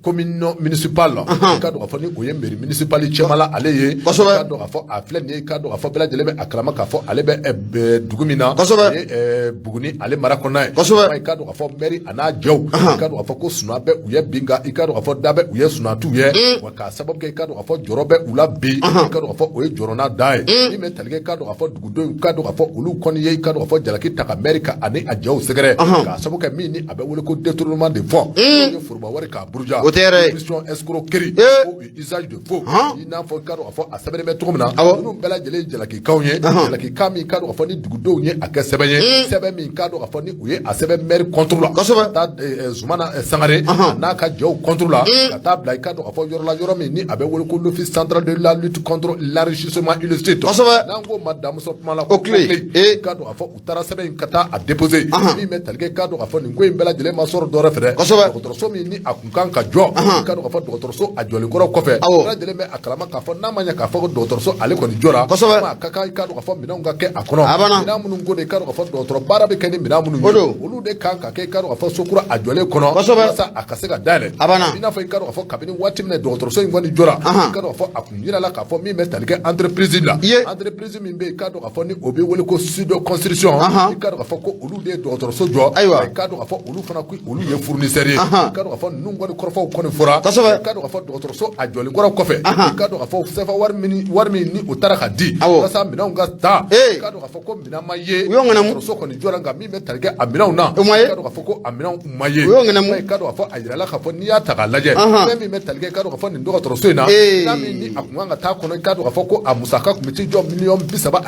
Commune municipale la, i ka dɔn k'a fɔ ni o ye mairie municipale Cɛmala ale ye. I ka dɔn k'a fɔ a filɛ nin ye, i ka dɔn k'a fɔ bɛɛ lajɛlen bɛ a kalama k'a fɔ ale bɛ dugu min na, o ye Buguni ale mara kɔnɔna ye. I ka dɔn k'a fɔ maire a n'a jɛw, i ka dɔn k'a fɔ ko suna bɛ u ye bin kan, i ka dɔn k'a fɔ da bɛ u ye, suna t'u ye wa, k'a sababu kɛ i ka dɔn k'a fɔ jɔrɔ bɛ u la bi, i ka dɔn k'a fɔ o ye jɔrɔna dan ye. Min bɛ tali kɛ, i ka dɔn k'a fɔ dugudenw, i ka dɔn k'a fɔ olu kɔni ye, i ka dɔn k'a fɔ jalaki ta ka maire ka ani a jɛw sɛgɛrɛ, k'a sababu kɛ min ni a bɛ wele ko détournement de fonds, n'o ye foroba wari k'a buruja. O tɛ yɛrɛ ye. Corruption, escroquerie ou usage de faux. I n'a fɔ i ka dɔn k'a fɔ a sɛbɛnnen bɛ cogo min na, ninnu bɛɛ lajɛlen ye jalakikanw ye, jalakikan min, i ka dɔn k'a fɔ ni dugudenw ye a kɛ sɛbɛn ye, sɛbɛn min, i ka dɔn k'a fɔ ni u ye a sɛbɛn maire contre la, ka taa Zumana Sangare a n'a ka jɛw contre la, ka taa bila, i ka dɔn k'a fɔ yɔrɔ la, yɔrɔ min ni a bɛ wele ko l'Office central de la lutte contre l'enrichissement illicite. N'an k'o ma damuso kuma la ko OCLEI. I ka dɔn k'a fɔ u taara sɛbɛn in ka taa a déposer. Min bɛ tali kɛ, i ka dɔn k'a fɔ nin ko in bɛɛ lajɛlen ma sɔrɔ dɔwɛrɛ fɛ dɛ, dɔgɔtɔrɔso min ni a kun kan ka jɔ, i ka dɔn k'a fɔ dɔgɔtɔrɔso a jɔlen kɔrɔ kɔfɛ, bɛɛ lajɛlen bɛ a kalama k'a fɔ n'a ma ɲɛ k'a fɔ ko dɔgɔtɔrɔso ale kɔni jɔra, a ka kan, i ka dɔn k'a fɔ minɛnw ka kɛ a kɔnɔ. A banna. Minɛn minnu ko de, i ka dɔn k'a fɔ dɔgɔtɔrɔ baara bɛ kɛ ni minɛn minnu O ye, don. olu de kan ka kɛ, i ka dɔn k'a fɔ so kura a jɔlen kɔnɔ, walasa a ka se ka dayɛlɛ. A banna. I n'a fɔ i ka dɔn k'a fɔ kabini waati min na dɔgɔtɔrɔso in kɔni jɔra, i ka dɔn k'a fɔ a kun yirala k'a fɔ min bɛ tali kɛ entreprise la, entreprise min bɛ yen, i ka dɔn k'a fɔ ni o bɛ wele ko Sud Construction, i ka dɔn k'a fɔ ko olu de ye dɔgɔtɔrɔso jɔ. I ka dɔn k'a fɔ olu fana ko olu ye fournisseur ye. I ka dɔn k'a fɔ ninnu kɔni kɔrɔfɔw kɔni fɔra. I ka dɔn k'a fɔ dɔgɔtɔrɔso a jɔlen kɔrɔ kɔfɛ, i ka dɔn k'a fɔ CFA wari min ni o taara ka di walasa minɛnw ka ta, i ka dɔn k'a fɔ ko minɛn ma ye. U y'o ŋanamu. Dɔgɔtɔrɔso kɔni jɔra, nka min bɛ tali kɛ a minɛnw na, O ma ye. i ka dɔn k'a fɔ ko a minɛnw ma ye. U y'o ŋanamu. I ka dɔn k'a fɔ a yirala k'a fɔ n'i y'a ta k'a lajɛ, fɛn min bɛ tali kɛ, i ka dɔn k'a fɔ nin dɔgɔtɔrɔso in na, minɛn min ni a kun kan ka taa kɔnɔ, i ka dɔn k'a fɔ ko a musaka kun bɛ t'i jɔ miliyɔn 35,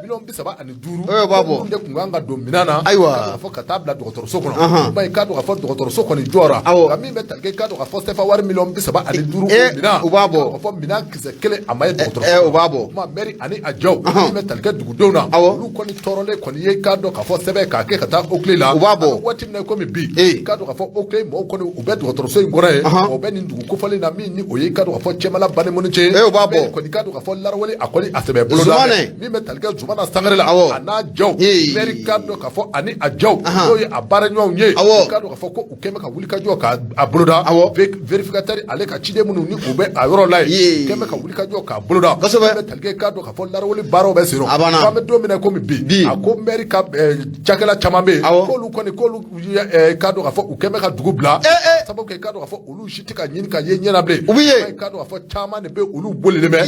miliyɔn 35, O b'a bɔ. minnu de kun kan ka don minɛn na, Ayiwa. i ka dɔn k'a fɔ ka taa bila dɔgɔtɔrɔso kɔnɔ. Ba, i ka dɔn k'a fɔ dɔgɔtɔrɔso kɔni jɔra, nka min bɛ tali kɛ, i ka dɔn k'a fɔ CFA wari miliyɔn 35, o minɛn, u b'a bɔ. i ka dɔn k'a fɔ minɛn kisɛ kelen a ma ye dɔgɔtɔrɔso U b'a bɔ. O tuma, maire ani a jɛw, min bɛ tali kɛ dugudenw na, olu kɔni tɔɔrɔlen kɔni ye, i k'a dɔn k'a fɔ sɛbɛn k'a kɛ ka taa OCLEI la. U b'a bɔ. An bɛ waati min na komi bi, i k'a dɔn k'a fɔ OCLEI mɔgɔw kɔni u bɛ dɔgɔtɔrɔso in kɔnɔ yen, o bɛ nin dugu kofɔlen na min ni o ye, i k'a dɔn k'a fɔ Cɛmala Banemonicɛ. U b'a bɔ. Kɔni, i k'a dɔn k'a fɔ laraweli a kɔni a sɛbɛ bolo da min bɛ tali kɛ Zumana Sangare la, a n'a jɛw, maire k'a dɔn k'a fɔ ani a jɛw, n'o ye a baaraɲɔgɔnw ye, i k'a dɔn k'a fɔ ko u kɛn bɛ ka wuli ka jɔ k'a boloda. Vérificateur ale ka ciden minnu ni u bɛ a yɔrɔ la yen, u kɛn bɛ ka wuli ka jɔ k'a boloda. Min bɛ tali kɛ, i k'a dɔn k'a fɔ laraweli baaraw bɛ sen A banna. An bɛ don min na komi bi, a ko maire ka cakɛla caman bɛ yen, k'olu kɔni k'olu k'a dɔn k'a fɔ u kɛn bɛ ka dugu bila, sababu kɛ i k'a dɔn k'a fɔ olu si tɛ ka ɲini ka ye ɲɛ na bilen. U bɛ ye. I k'a dɔn k'a fɔ caman de bɛ olu bolilen bɛ,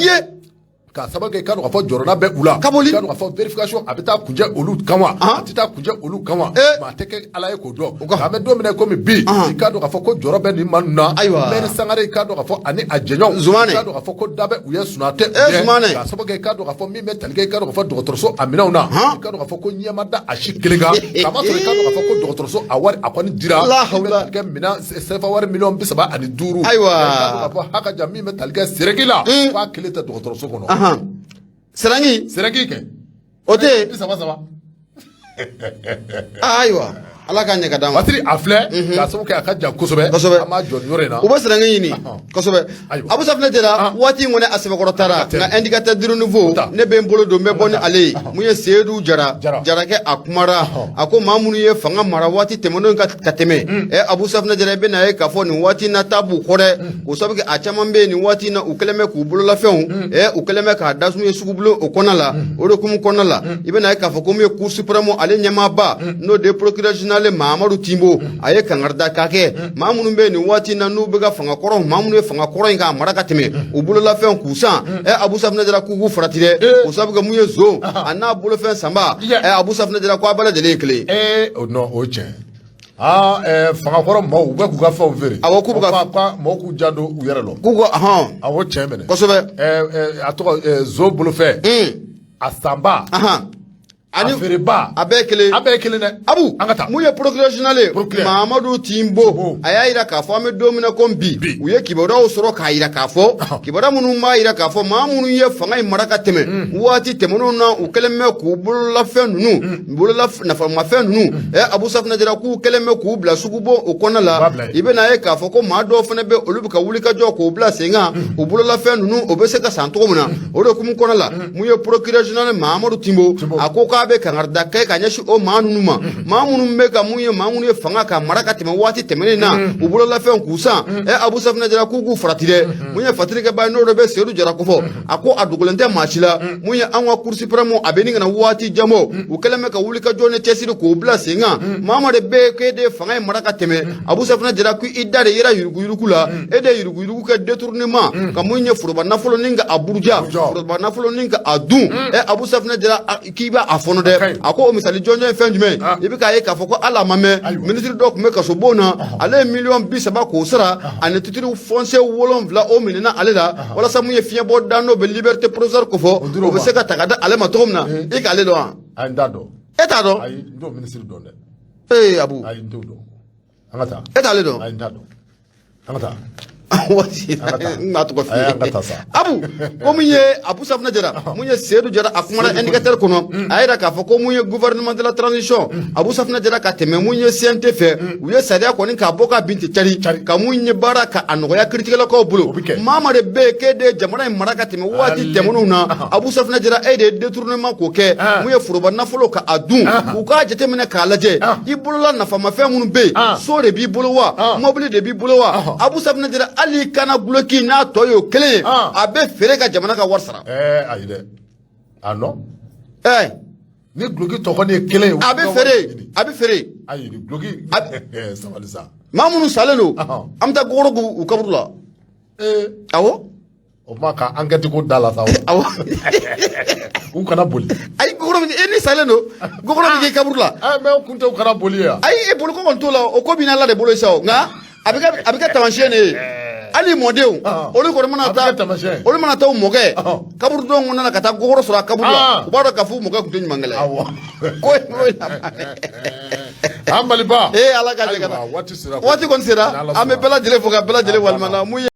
k'a sababu kɛ i k'a dɔn k'a fɔ jɔrɔna bɛ u la. Ka boli. I k'a dɔn k'a fɔ vérification a bɛ taa kuncɛ olu kan wa, a tɛ taa kuncɛ olu kan wa, maa tɛ kɛ Ala ye k'o dɔn. An bɛ don min na komi bi, i k'a dɔn k'a fɔ ko jɔrɔ bɛ nin maa ninnu na. Maire Sangare, i k'a dɔn k'a fɔ ani a jɛɲɔgɔnw, Zumane. i k'a dɔn k'a fɔ ko da bɛ u ye, suna tɛ u ye. Zumane. K'a sababu kɛ i k'a dɔn k'a fɔ min bɛ tali kɛ, i k'a dɔn k'a fɔ dɔgɔtɔrɔso a minɛnw na, i k'a dɔn k'a fɔ ko ɲɛ ma da a si kelen kan, k'a ma sɔrɔ i k'a dɔn k'a fɔ ko dɔgɔtɔrɔso a wari a kɔni dira, La min bɛ hawla. tali kɛ minɛn CFA wari miliyɔn 35. Ayiwa. I k'a dɔn k'a fɔ haka jan min bɛ tali kɛ sɛrɛki la, k'a kelen tɛ dɔgɔtɔrɔso kɔnɔ. Sɛrɛngi. Sɛrɛki kɛ. O tɛ yen. Bi saba saba. Ayiwa, Ala k'a ɲɛ ka d'an ma. Basiri a filɛ, k'a sababu kɛ a ka jan kosɛbɛ. An b'a jɔ nin yɔrɔ in na. U bɛ sɛrɛngi ɲini kosɛbɛ. Ayiwa. Abu Safinɛ Jara, waati in kɔni a sɛbɛkɔrɔ taara, nka indicateur du renouveau Ta. ne bɛ n bolo don, n bɛ bɔ ni ale ye. Mun ye Seyidu Jara? Jara. Jarakɛ a kumara, a ko maa minnu ye fanga mara waati tɛmɛnenw ka tɛmɛ, Abu Safinɛ Jara, i bɛ na ye k'a fɔ nin waati in na taa b'u kɔ dɛ, k'o sababu kɛ a caman bɛ yen nin waati in na, u kɛlen bɛ k'u bololafɛnw, u kɛlen bɛ k'a dasunu ye sugubulon o kɔnɔna la. O de hukumu kɔnɔna la, i bɛ na ye k'a fɔ ko mun ye Cour suprême ale ɲɛmaaba, n'o de ye procureur général Mahamadu Timbo, a ye kangarida ka kɛ maa minnu bɛ yen nin waati in na n'u bɛ ka fanga kɔrɔ, maa minnu ye fanga kɔrɔ in k'a mara ka tɛmɛ, u bololafɛnw k'u san, Abu Safinɛ Jara, k'u k'u farati dɛ, k'o sababu kɛ mun ye zon a n'a bolofɛn sanba, Abu Safinɛ Jara, ko a bɛɛ lajɛlen ye kelen ye. O non, o ye tiɲɛ. Aa fangakɔrɔ maaw u bɛ k'u ka fɛnw feere. Awɔ, k'u bɛ ka maaw k'u janto u yɛrɛ la. K'u ka hɔn. Awɔ, tiɲɛ minɛ. Kosɛbɛ. A tɔgɔ zo bolofɛn. A sanba. Ani a feereba. A bɛɛ ye kelen. A bɛɛ ye kelen dɛ. Abu, an ka taa. Mun ye procureur général ye, Procureur. Mahamadu Timbo, a y'a yira k'a fɔ an bɛ don min na ko bi, u ye kibaruyaw sɔrɔ k'a yira k'a fɔ kibaruya minnu b'a yira k'a fɔ maa minnu ye fanga in mara ka tɛmɛ waati tɛmɛnenw na, u kɛlen bɛ k'u bololafɛn ninnu, bolola nafamafɛn ninnu, Abu Safinɛ Jara, k'u kɛlen bɛ k'u bila sugubon o kɔnɔna la. I bɛna ye k'a fɔ ko maa dɔw fana bɛ, olu bɛ ka wuli ka jɔ k'o bila sen kan, u bololafɛn ninnu o bɛ se ka san cogo min na. O de hukumu kɔnɔna la, mun ye procureur général Mahamadu Timbo, a ko k'a bɛ kangarida kɛ ka ɲɛsin o maa ninnu ma, maa minnu bɛ ka mun ye, maa minnu ye fanga ka mara ka tɛmɛ waati tɛmɛnen na, u bololafɛnw k'u san, Abu Safinɛ Jara, k'u k'u farati dɛ. Mun ye fatirikɛba ye, n'o de bɛ Seyidu Jara kofɔ, a ko a dogolen tɛ maa si la, mun ye an ka Cour suprême, a bɛ nin ka na waati jan bɔ, u kɛlen bɛ ka wuli ka jɔ ni cɛsiri k'o bila sen kan. Maa ma de bɛ yen k'e de ye fanga in mara ka tɛmɛ, Abu Safinɛ Jara, ko i da de yera yuruguyurugu la, e de ye yuruguyurugu kɛ détournement ka mun ye foroba nafolo ni ka a buruja, foroba nafolo ni ka a dun, Abu Safinɛ Jara, k'i b'a a fɔnɔ dɛ. A ko o misali jɔnjɔn ye fɛn jumɛn ye? I bɛ k'a ye k'a fɔ ko hali a ma mɛn, minisiri dɔ tun bɛ kasobon na, ale ye miliyɔn 30 k'o sara ani titre foncier 7, o minɛna ale la walasa mun ye fiɲɛbɔ dan n'o bɛ liberté provisoire kofɔ, o bɛ se ka ta ka di ale ma cogo min na. I k'ale dɔn wa? Ayi, n t'a dɔn. E t'a dɔn? Ayi, n t'o minisiri dɔn dɛ. Ee Abu. Ayi, n t'o dɔn. An ka taa. E t'ale dɔn? Ayi, n t'a dɔn. An ka taa. Waati n b'a tɔgɔ f'i ye. Abu, ko mun ye Abu Safinɛ Jara, mun ye Seyidu Jara, a kumana indicateur kɔnɔ, a yira k'a fɔ ko mun ye gouvernement de la transition, Abu Safinɛ Jara, ka tɛmɛ mun ye CNT fɛ, u ye sariya kɔni k'a bɔ ka bin ten cari ka mun ye baara ka a nɔgɔya kiiritigɛlakaw bolo. Maa ma de bɛ yen k'e de ye jamana in mara ka tɛmɛ waati tɛmɛnenw na, Abu Safinɛ Jara, e de ye détournement k'o kɛ, mun ye foroba nafolo ka a dun, u k'a jateminɛ k'a lajɛ i bolola nafamafɛn minnu bɛ yen, so de b'i bolo wa, mobili de b'i bolo wa, Abu Safinɛ Jara, hali kana guloki n'a tɔ ye o kelen ye, a bɛ feere ka jamana ka wari sara. Ayi dɛ, a non. Ɛɛ. Ni guloki tɔ kɔni ye kelen ye. A bɛ feere, a bɛ feere. Ayi, guloki, sabali sa. Maa minnu salen don, an bɛ taa gogoro k'u kaburu la. Awɔ. O tuma ka enquête ko da la sa. Awɔ. U kana boli. Ayi, gogoro bɛ e ni salen don, gogoro bɛ k'i kaburu la. Mais o kun tɛ u kana boli ye wa? Ayi, e boli ko kɔni t'o la, o ko b'i n'Ala de bolo sa o, nka a bɛ kɛ taamasiyɛn de ye. Hali mɔdenw, olu kɔni mana taa, olu mana taa u mɔkɛ kaburudon kɔnɔna na ka taa gogoro sɔrɔ a kaburu la, u b'a dɔn k'a fɔ u mɔkɛ tun tɛ ɲumankɛla ye. Ko An Maliba. Ee, Ala ka jɛ ka taa. Waati sera. Waati kɔni sera, an bɛ bɛɛ lajɛlen fo ka bɛɛ lajɛlen walima mun ye.